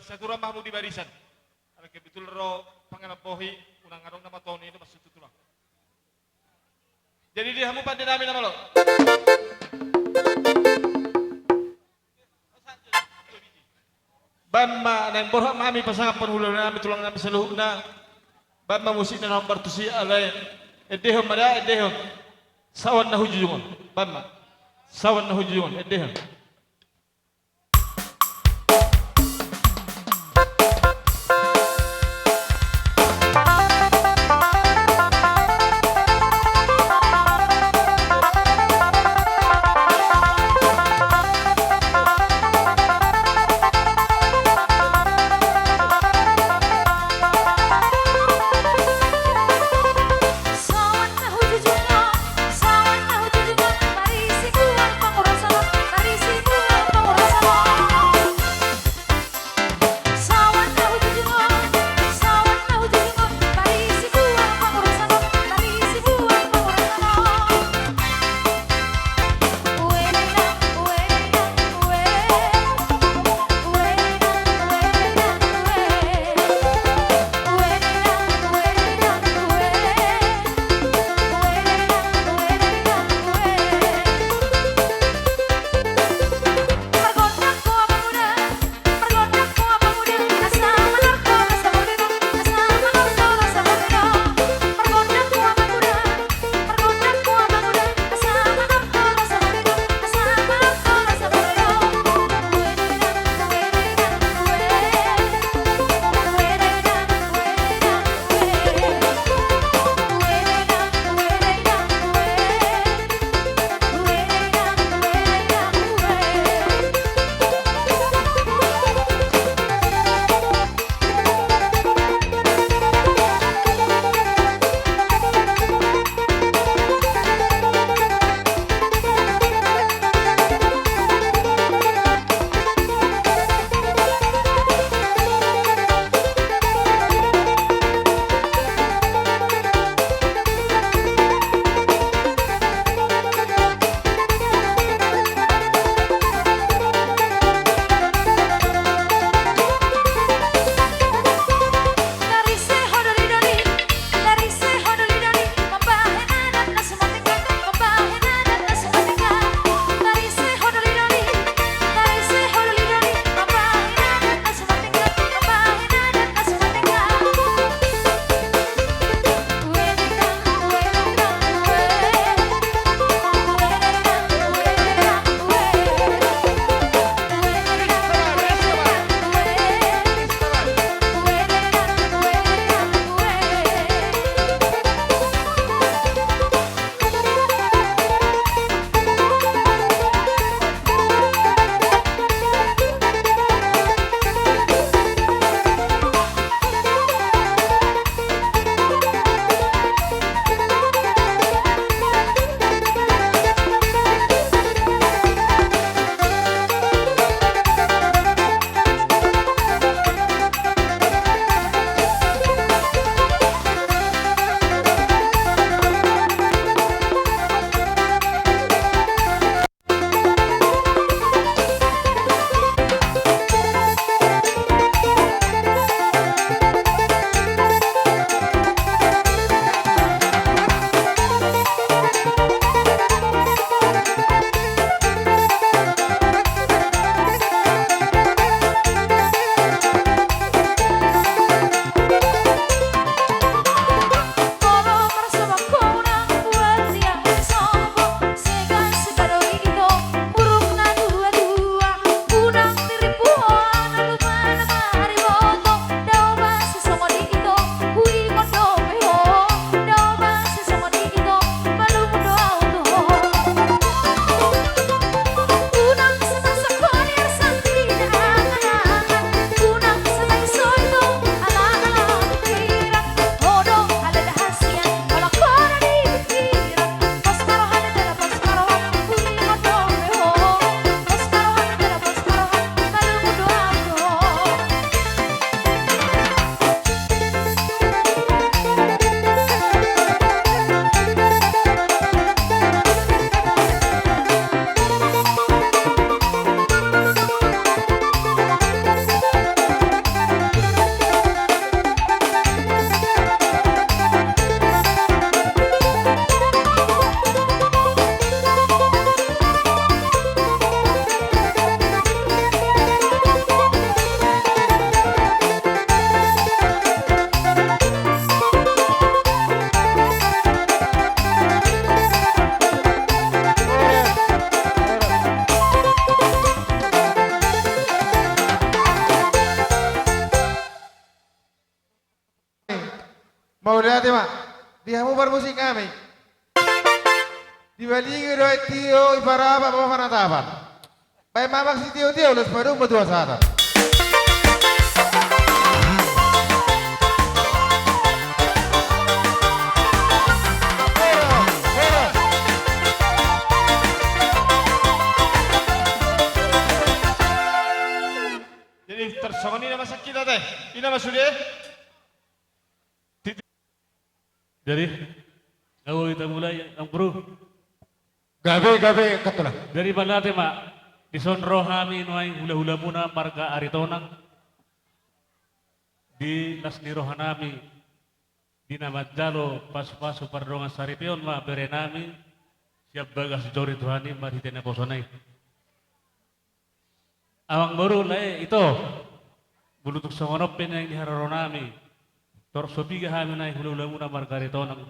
Saturan ma hamu di barisan. Ala kebetulan ro panganan bohi, unang adong nama toni itu maksud tulang. Jadi di hamu pande nami nama lo. Baen ma, naeng borhat ma hami pasangaphon hulahula nami, tulang nami saluhutna. Baen ma musik na nomor tusi alai. Endehon ma da, endehon. Sawan na hujujungon. Baen ma. Sawan na hujujungon, endehon. Di hamu parmusik nami. Dibalingi do aek tio, diparabak baba panatapan. Baen ma amang sitio-tio, ulos padomu tua satan. Jadi tarsongon i nama sakit ate. I nama sude. Jadi, nga boi hita mulai, amang boru? Gabe, gabe, angka tulang. Jadi, mauliate ma, dison ro hami nuaeng hula-hulamuna marga Aritonang. Di las ni roha nami, di na manjalo pasu-pasu pardongan saripeon ma bere nami, sian bagas joro ni Tuhan i marhite naposona i. Amang boru, lae, ito. Molo tung songon on pe nuaeng di haroro nami. Torop so piga hami nuaeng hula-hulamuna marga Aritonang.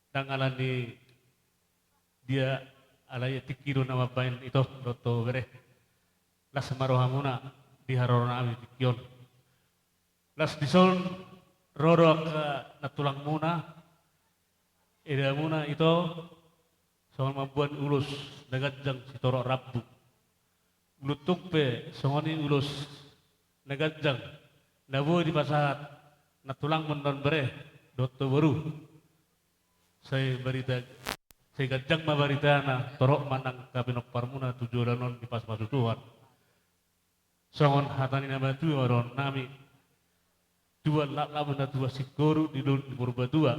Ndang ala ni dia, alai tingki do na mambaen ito, dohot bere. Las ma rohamuna di haroro nami tingki on. Las dison ro do angka nantulangmuna, edamuna ito, songon mamboan ulos na ganjang sitorop rambu. Molo tung pe songon i ulos na ganjang na boi dipasahat nantulangmu on bere dohot boru. Sai barita, sai ganjang ma baritana, torop ma nang angka pinomparmuna tu joloan on dipasu-pasu Tuhan. Songon hata ni na matua dohonon nami, tubuan laklak ma na tubuan singkoru di dolok ni Purbatua.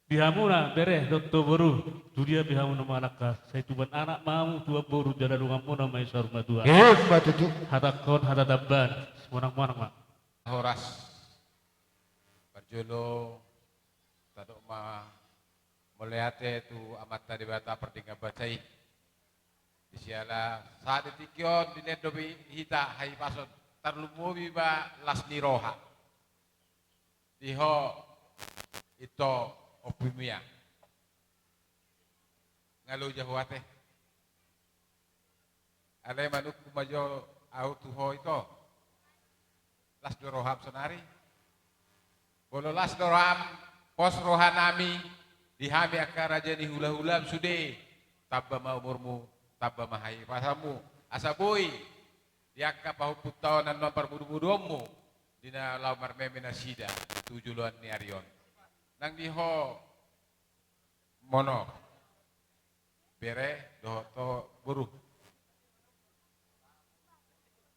Di hamuna bere dohot boru, tu dia pe hamu na mangalangka, sai tubuan anak ma hamu, tubuan boru, jala donganmuna ma i saur matua. Emma tutu. Hatangkon hata tamban, monang-monang ma. Horas. Parjolo tadok ma mauliate tu Amanta Debata pardenggan basa i. Di siala sahat di tingki on dilehon dope hita hahipason, tarlumobi ma las ni roha. Di ho ito ompumu i. Nga loja ho ate. Alai manungkun ma jo ahu tu ho ito. Las do roham saonari? Molo las do roham, pos roha nami di hami angka raja ni hula-hulam sude, tamba ma umurmu, tamba ma hahipasonmu, asa boi di angka pahompunta on annon parmudu-muduonmu di na laho marmeme nasida tu joloan ni ari on. Nang di ho mono, bere dohot boru.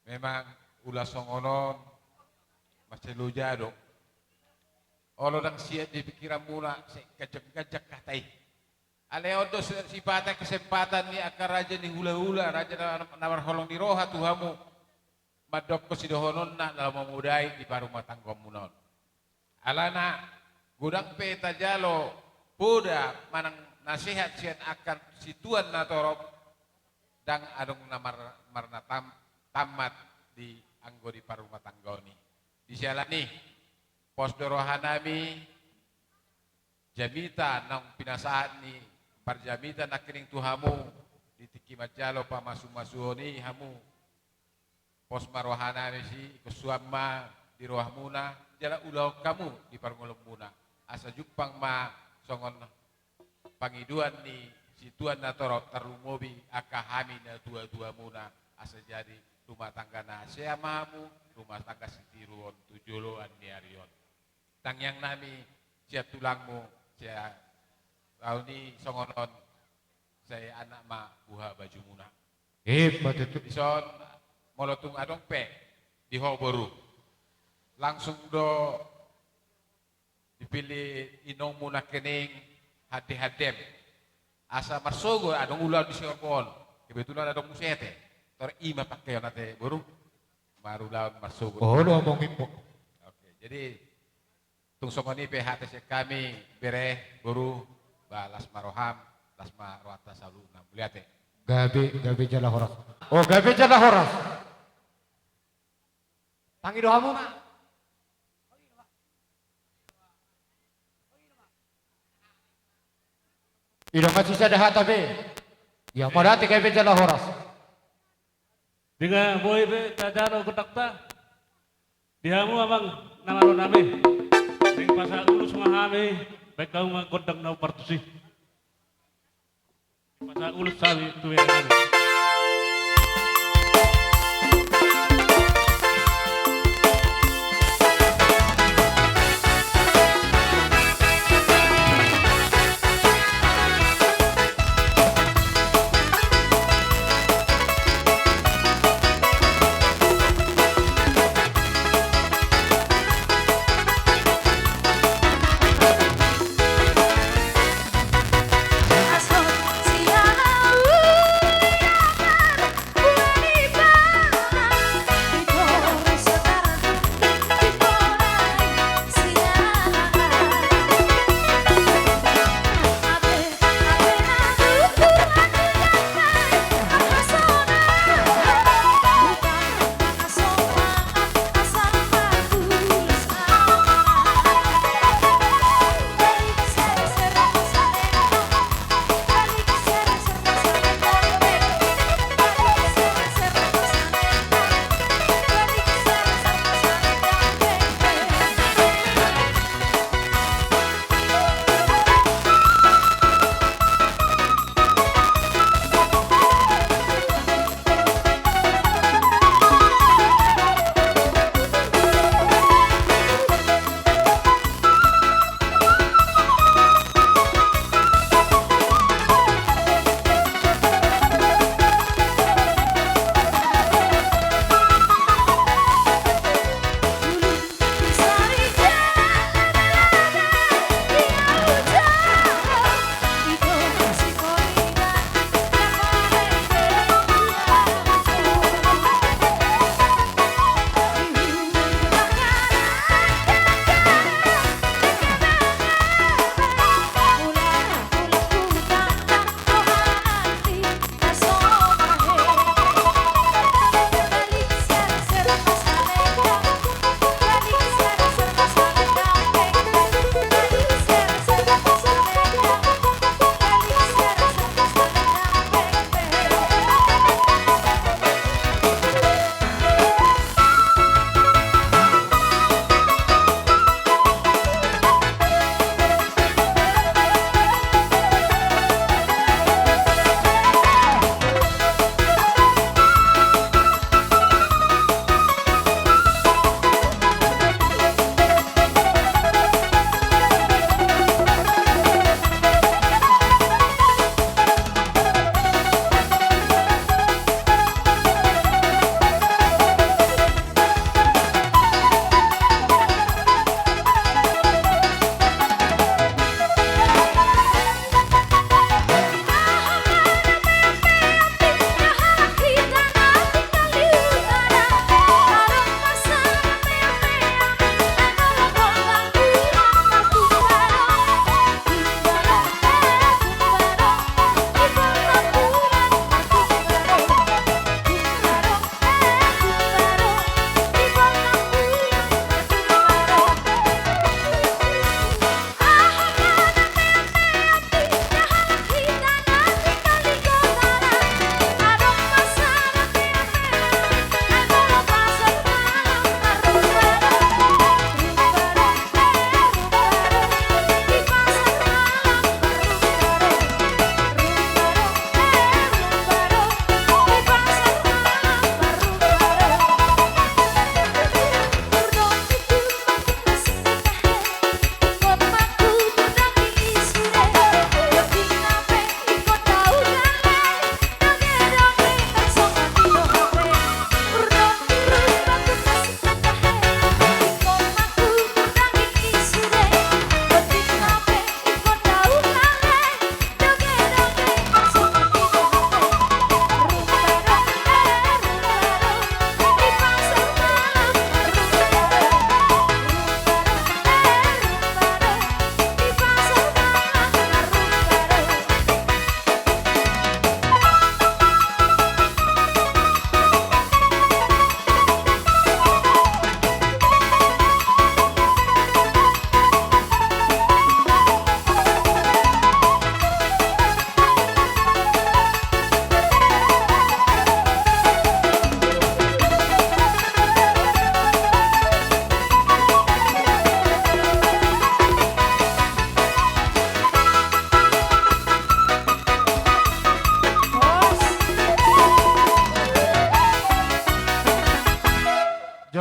Memang ula songon on, mansai loja do. Olo ndang sian di pingkiranmuna, sai ganjang-ganjang hata i. Alai on do sipata kesempatan ni angka raja ni hula-hula, raja na, na marholong ni roha tu hamu. Mandok sidohononna na laho mamodai di parumatanggaonmuna on. Alana godang pe tajalo poda manang nasehat sian angka situan na torop, ndang adong na mar-, marnatam-, tammat di anggo di parumatanggaon i. Di siala ni i, pos do roha nami, jamita naung pinasahat ni parjamita nangkining tu hamu, di tingki manjalo pamasu-masuon i hamu. Pos ma roha nami, sikonsuan ma di rohamuna, jala ulahon hamu di parngoluonmuna. Asa jumpang ma songon pangidoan ni situan na torop, tarlumobi angka hami natua-tuamuna, asa jadi rumah tangga na sea ma hamu, rumah tangga sitiruon tu joloan ni ari on. Tangiang nami sian tulangmu, sian ahu ni songon on, sai anak ma buha bajumuna. Emma tutu. Dison, molo tung adong pe di ho boru, langsung do dipillit inongmu nangkining hande-handem. Asa marsogot, adong ulaon di siorbo on. Kebetulan adong muse ate. Tor i ma pangkeon ate boru. Marulaon marsogot. Olo, amang, imbo. Oke, jadi tung songon i pe hata sian hami, bere, boru, ba las ma roham, las ma rohanta saluhutna. Mauliate. Gabe, gabe jala horas. O, gabe jala horas. Tangi do hamu ma. I do nga sisada hata be. Ia, mauliate, gabe jala horas. Di nga boi be tajalo gondangta. Di hamu amang na malo nami. Pasahat ulos ma hami, baen hamu ma gondang na umpartus i. Pasahat ulos hami tu bere nami.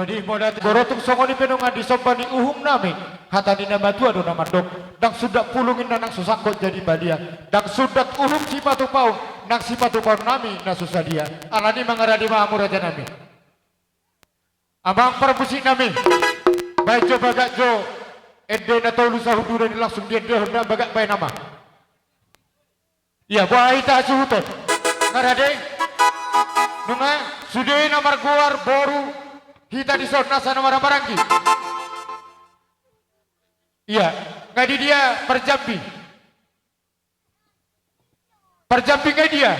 Di moda tu gorotuk songon i pe nunga disomba ni uhum nami. Hata ni na matua do na mandok. Ndang sundat pulung inna nang so sangkot jadi badia. Ndang sundat uhum sipatupaon, nang sipatupaon nami na so sadia. Alani mangaradi ma hamu raja nami. Amang parmusik nami. Baen jo bagak jo. Ende na tolu sahunduran i langsung diendehon na bagak baen amang. Ia, boha hita hasuhuton. Nga rade. Nunga, sude na margoar boru hita dison nasa na marhahamaranggi. Ia, nga di dia parjambi. Parjambi nga di dia.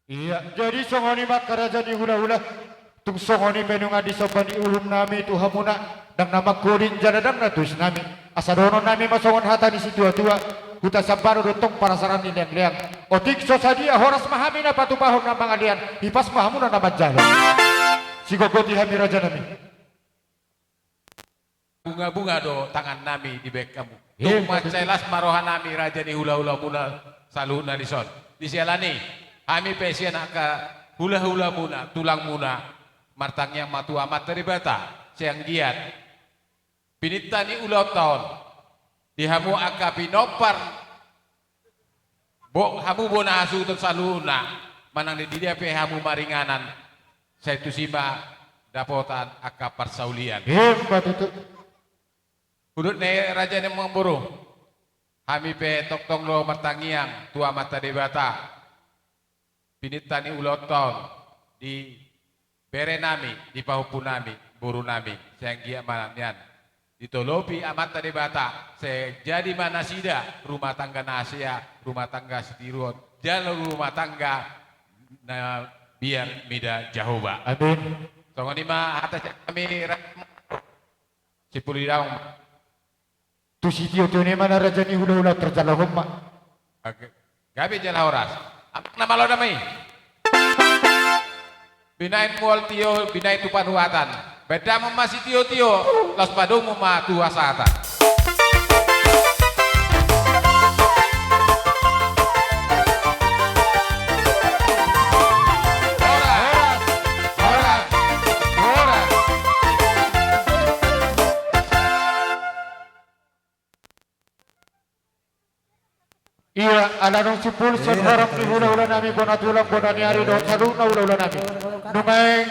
Ia, jadi songon i ma angka raja ni hulahula. Tung songon i pe nunga disomba ni uhum nami tu hamuna, ndang na mangkoling jala ndang na tuis nami. Asa dohonon nami ma songon hata ni situatua: Huta Sambaro do tong parasaran ni leangleang. Otik so sadia horas ma hami na patupahon na mangalean, hipas ma hamuna na manjalo. Sigogoti hami raja nami. Bunga-bunga do tangan nami dibaen hamu. Tung mansai las ma roha nami raja ni hula-hula muna saluhutna dison. Di siala ni hami pe sian angka hula-hula muna, tulang muna, martangiang ma tu Amanta Debata sai anggiat pinangidoan ni ulaonta on di hamu angka pinompar, bo hamu bona hasuhuton saluhutna, manang di dia pe hamu maringanan, sai tusi ma dapotan angka parsaulian. Emma tutu. Hudok ni raja ni amangboru, hami pe tongtong do martangiang tu Amanta Debata pinangidoan ni ulaonta on di bere nami, di pahompu nami, boru nami, sai anggiat ma nian ditolopi Amanta Debata, sai jadi ma nasida rumah tangga na hasea, rumah tangga sitiruon, jala rumah tangga na biar mida Jahowa. Amin. Songon i ma hata sian hami raja. Sipuli daong. Tu sitio-tio ni ma na raja ni hula-hula, tarjalo hamu ma. Oke. Gabe jala horas. Amang na malo damang i. Binahen mual tio, binahen tu panuhatan. Baen damang ma sitio-tio, laos padomu ma tu hasahatan. Horas. Horas. Horas. Ia, ala naung simpul sian horong ni hula-hula nami, bona tulang, bona ni ari dohot saluhutna hula-hula nami. Nuaeng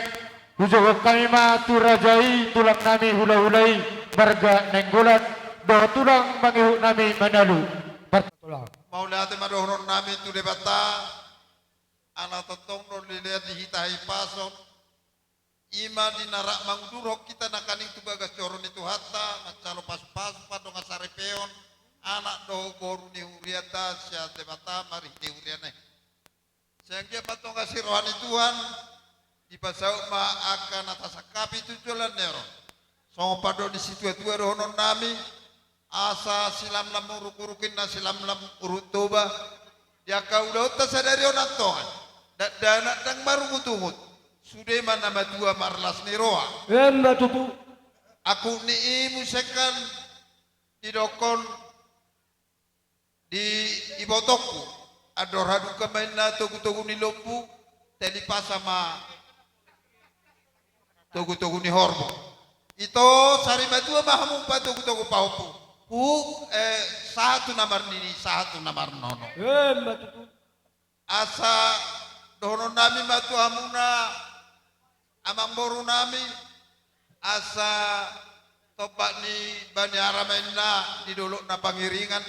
hujohon hami ma tu raja i, tulang nami, hula-hula i, marga Nainggolan, dohot tulang mangihut nami Manalu. Mauliate ma dohonon nami tu Debata, ala tongtong do dilehon di hita hahipason, i ma di na rap mangudurhon hita nangkaning tu bagas joro ni Tuhanta, manjalo pasu-pasu, pandongan saripeon, anak dohot boru ni hurianta sian Debata marhite huriana i. Sai anggiat ma antong asi roha ni Tuhan, dipasaut ma angka na tasangkapi tu joloan ni ari on. Songon pandok ni situa-tua dohonon nami, asa silamlam uruk-uruk inna, silamlam uruk Toba. Di angka ulaonta sadari on antong, dakdanak ndang marungut-ungut, sude ma na matua marlas ni roha. Emma tutu. Angkup ni i muse kan didokkon di ibotongku, andor hadungka ma inna togu-togu ni lombu, tali pasa ma togu-togu ni horbo. Ito, sari matua ma hamu patogu-togu pahompu. Hu, eh, sahat tu na marnini, sahat tu na marnono. Emma tutu. Asa dohonon nami ma tu hamuna, amangboru nami, asa tompa ni bani ara ma inna di dolok na pangiringan.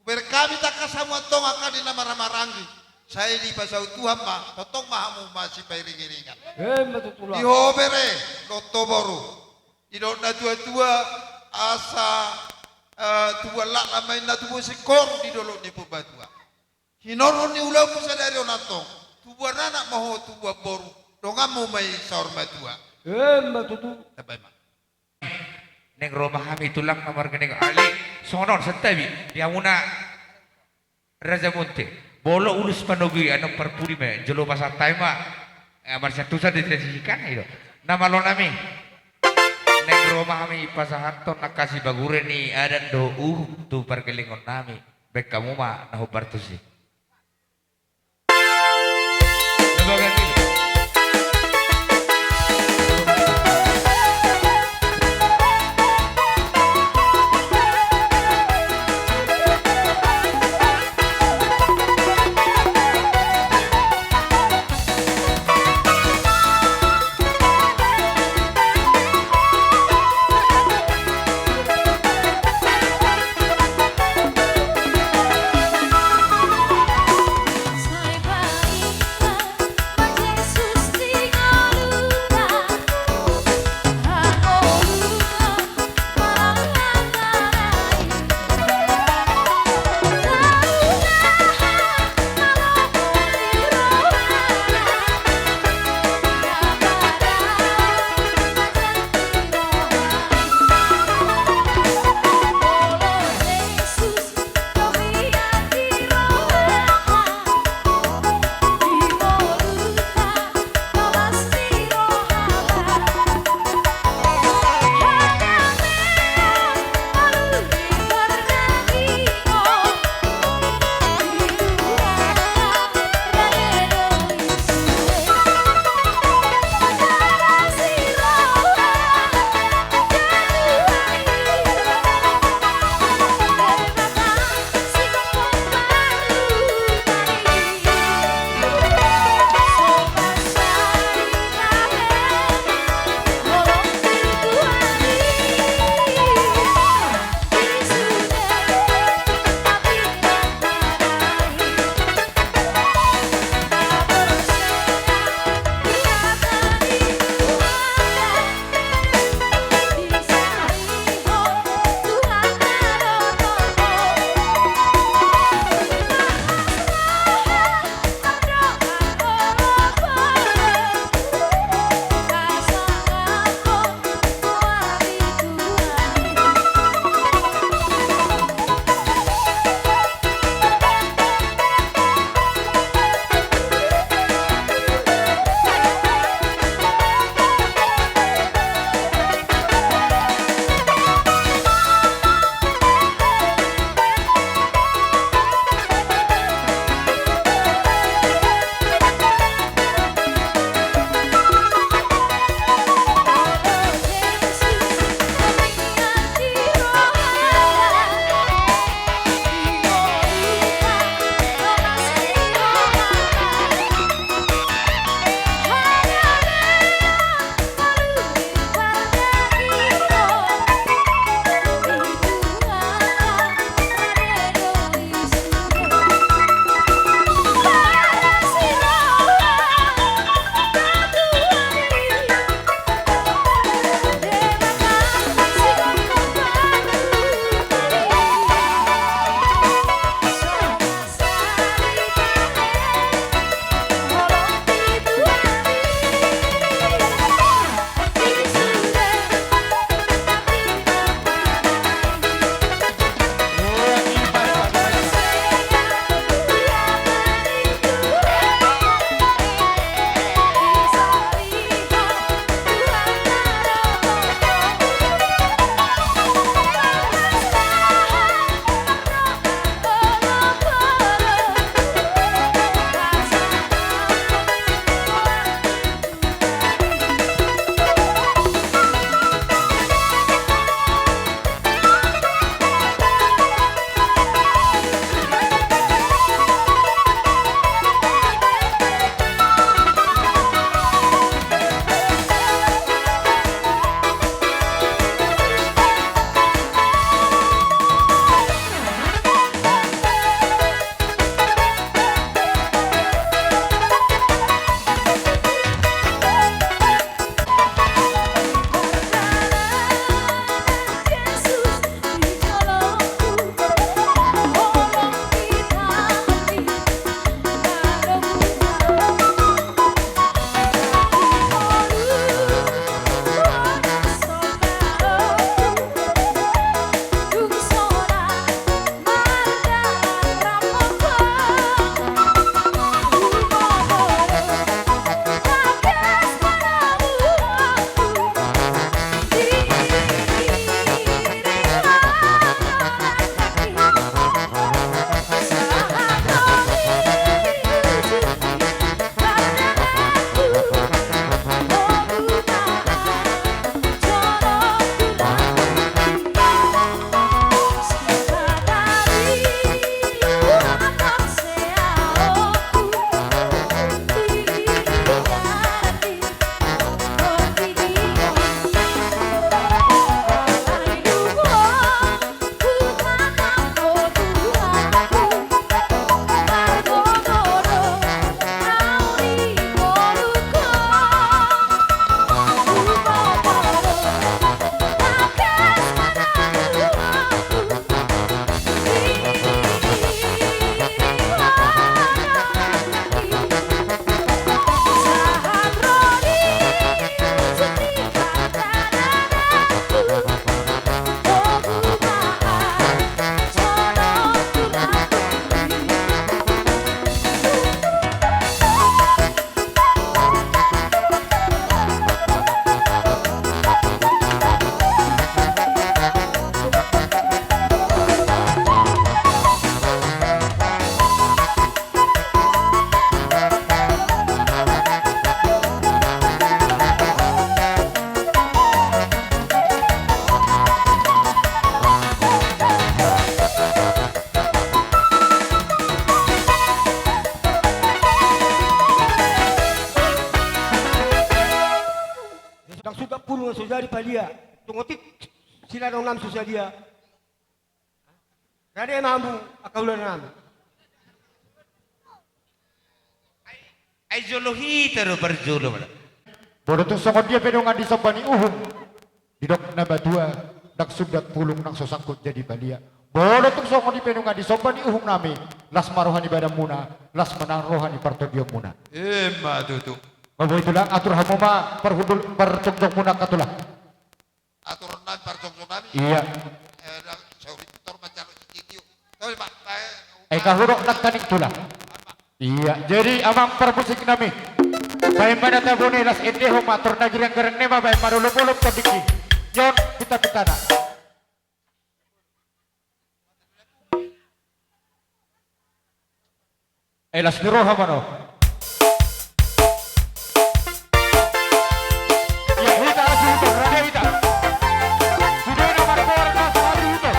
Hubereng hami tangkas hamu antong angka di na marhaha-maranggi, sai dipasaut Tuhan ma, tongtong ma hamu masipairing-iringan. Emma tutu. Di ho bere dohot ho boru, di dolok na tua-tua, asa, eh, tubuan laklak ma inna tubuan singkoru di dolok ni Purbatua. Hinorhon ni ulaonmu sadari on antong, tubuan anak ma ho, tubuan boru, donganmu ma i saur matua. Emma tutu. Tabai ma. Naeng ro ma hami tulang na marga Nainggolan, ale, songon on santabi di hamuna Raja Munte. Molo ulos panogu i, annon parpudi ma i, jolo pasahat hami ma. Eh, marsiantusan di tradisi kan i do. Na malo nami. Naeng ro ma hami pasahathon angka sipaguren ni adat dohot uhum tu pargellengon nami. Baen hamu ma na hombar tusi. so jadi palia. Tung otik siladong nami so sadia. Rade ma hamu angka ulaon nami. Ai jolo hita do parjolo ma. Molo tung songon dia pe dongan di somba ni uhum, didok na batua, ndang sundat pulung nang so sangkut jadi palia. Molo tung songon dia pe dongan di somba ni uhum nami, las ma roha ni badanmuna, las ma nang roha ni partondionmuna. Ima tutu. Molo itulah atur hamu ma parhundul parjongjongmuna angka tulang. Atur nami parjongjong nami. Iya. Eh, na, sauri tor manjalo si Titio. Tapi, Pak, eh, eh, kahurok nangkaning tulang. Iya, jadi amang parmusik nami. Baen ma na tabo ni las endehon ma, tor na girang-girang ni ma, baen ma dolom-dolom tondingki. Nyon pita-pitana. Eh, las ni roha ma no. Ia hita las ni roha, rade hita. Sude na margoar las ni roha.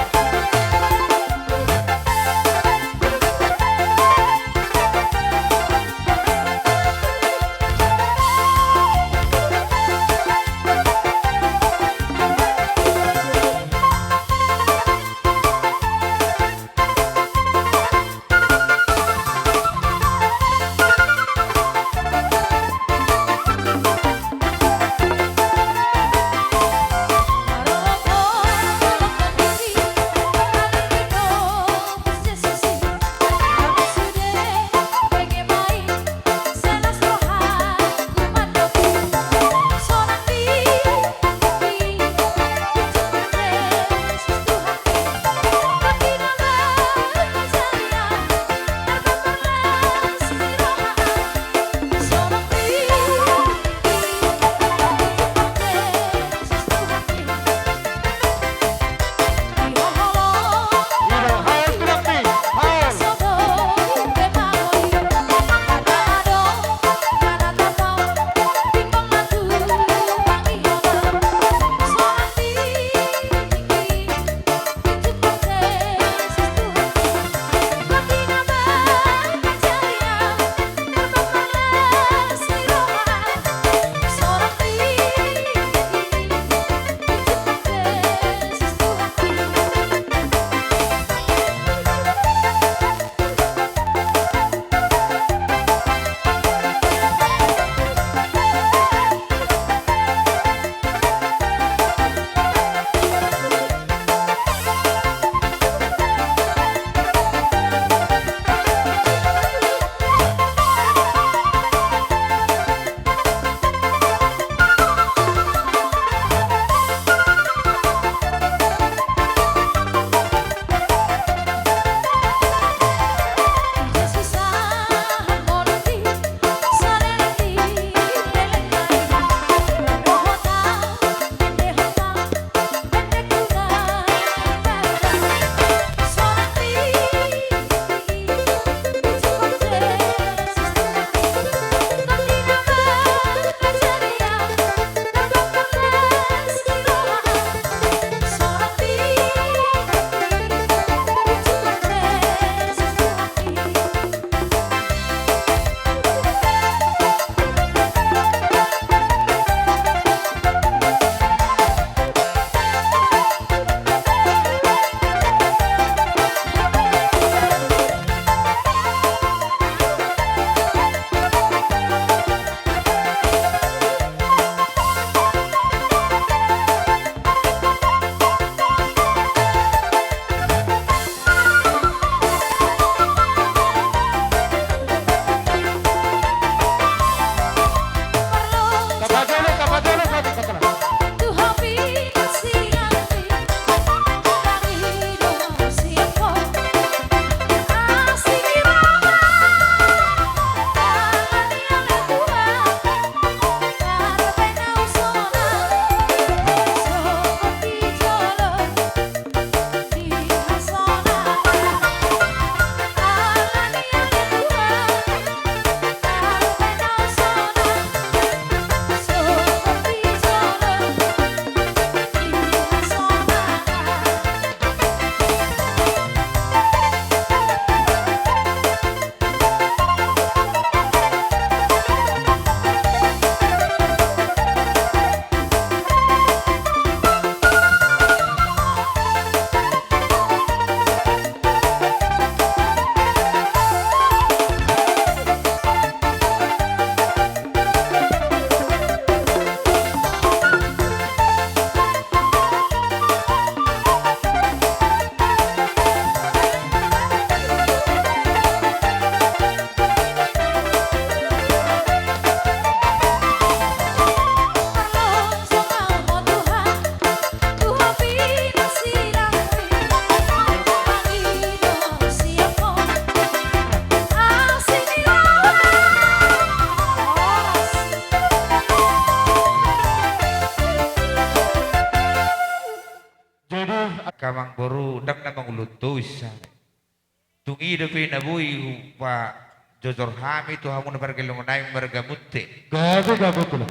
i dope na boi hupajojor hami tu hamu na pargellengon nami marga Munte. Gabe, gabe, Tulang.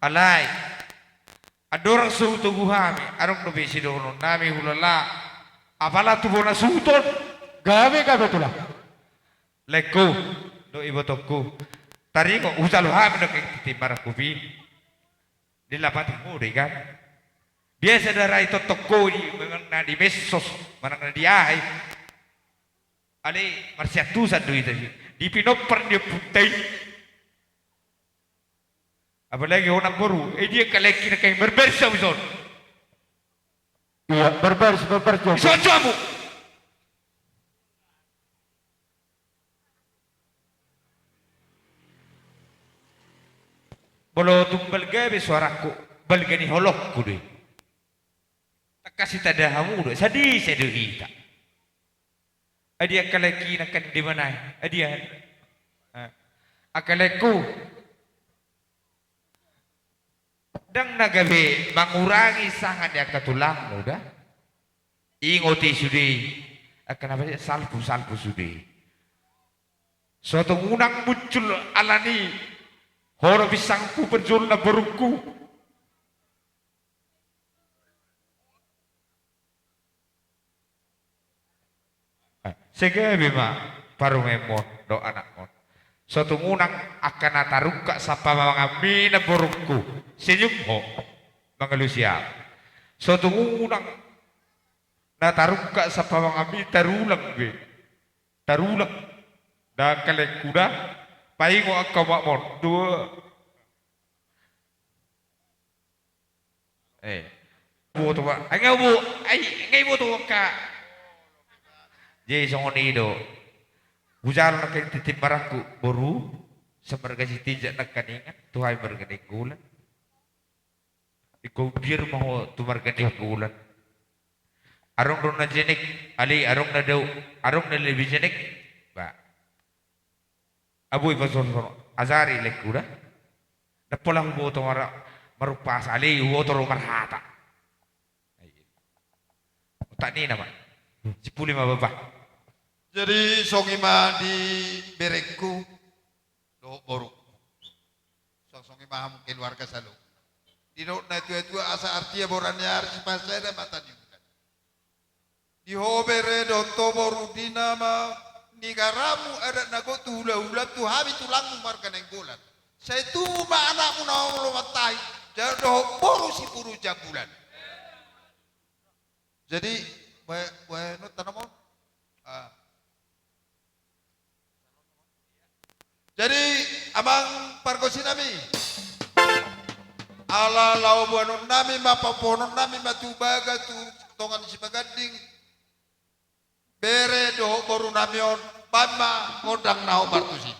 Alai andorang so hutogu hami, adong dope sidohonon nami hulala, apala tu bona suhut on. Gabe, gabe, Tulang. Laengku dohot ibotongku, taringot hujalo hami nangkin tintin marangkup i. Dilapati ho do i kan. Biasa do ra ditongtong ho i, manang na di medsos, manang na di aha i. Alai marsiantusan do hita i di pinompar ni ompunta i. Apalagi ho namboru, eh, dia angka laengki nangkin marbaris hamu dison. Ia, marbaris, marbaris jo. Dison jo hamu. Molo tung balga be suarangku, balga ni holongku do i. Tangkas hita da hamu do, sadisa do hita. Adia angka laengki nangkin di mana i? Adia. Ah. Angka laengku. Ndang na gabe mangurangi sanga ni angka tulangmu da. Ingot i sude i. Angka na salpu-salpu sude i. So tung unang muncul alani ho do pinsangku, parjolo namborungku. Eh, sai gabe ma parumaenmon dohot anakmon. So tung unang angka na tarungkap sampamanganmi namborungku, senyum ho mangalusi au. So tung unang na tarungkap sampamanganmi, tarulang be. Tarulang. Ndang, angka laengku da, paingot angka omakmon. Dua. Eh. Boto ba. Ai nga bo, ai nga boto ka. Jadi songon i do. Hujalo nangkin tintin marangkup boru, samarga Sitinjak nangkiningan, tu hami marga Nainggolan. Ingkon biar ma ho tu marga Nainggolan. Adong do na jenek, alai adong na dao, adong na lebih jenek. Ba. Abu i pasosono, ajari laengku da. Ndang pola huboto mara-, marumpasa, alai huboto do marhata. Otak ni nama. Sipuli ma bapa. Jadi songon i ma di berengku dohot borungku. Songon i ma hamu keluarga saluhut. Didok na tua-tua, asa artia borat ni ari, sipasada mata ni bulan. Di ho bere dohot ho boru, di nama ni garamu adat na gok tu hula-hula, tu hami tulangmu marga Nainggolan. Sai tubu ma anakmu na olo mantahi, jala dohot boru sipuru jambulan. Jadi, bae, bae no tanaman. Ah. Jadi, amang pargonsi nami, ala laho boanon nami ma, papohonon nami ma tu baga, tu tonga ni Sipaganding, bere dohot boru nami on, baen ma gondang na hombar tusi.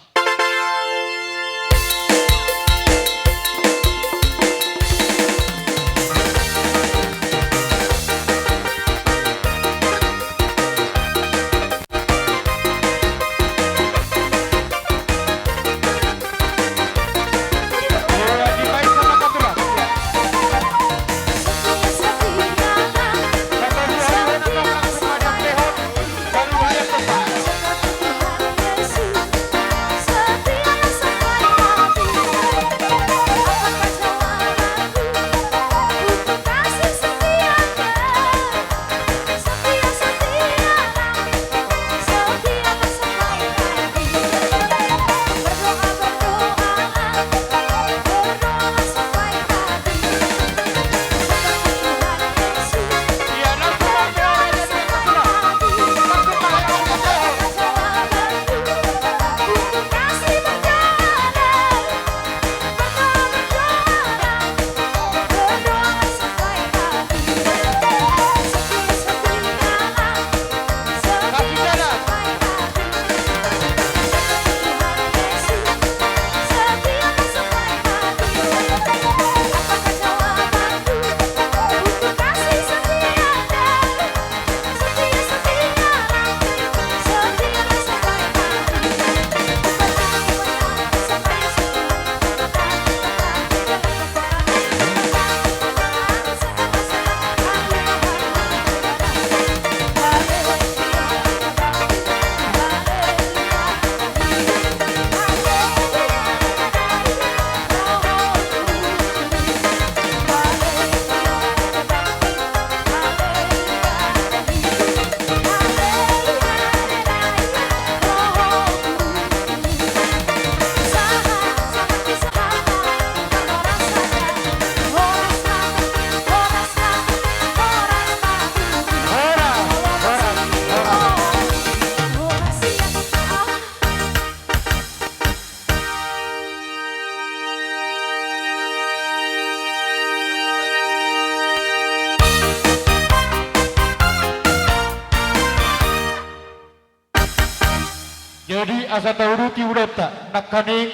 Jadi asa tauduti ulaonta nangkaning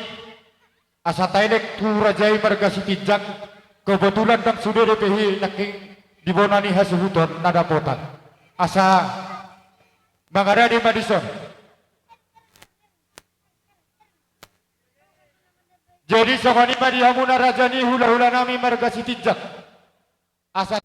asa taelek tu raja i marga Sitinjak, kebetulan ndang sude dope i nangkin di bona ni hasuhuton na dapotan. Asa mangarade ma dison. Jadi songon i ma di hamuna raja ni hulahula nami marga Sitinjak. Asa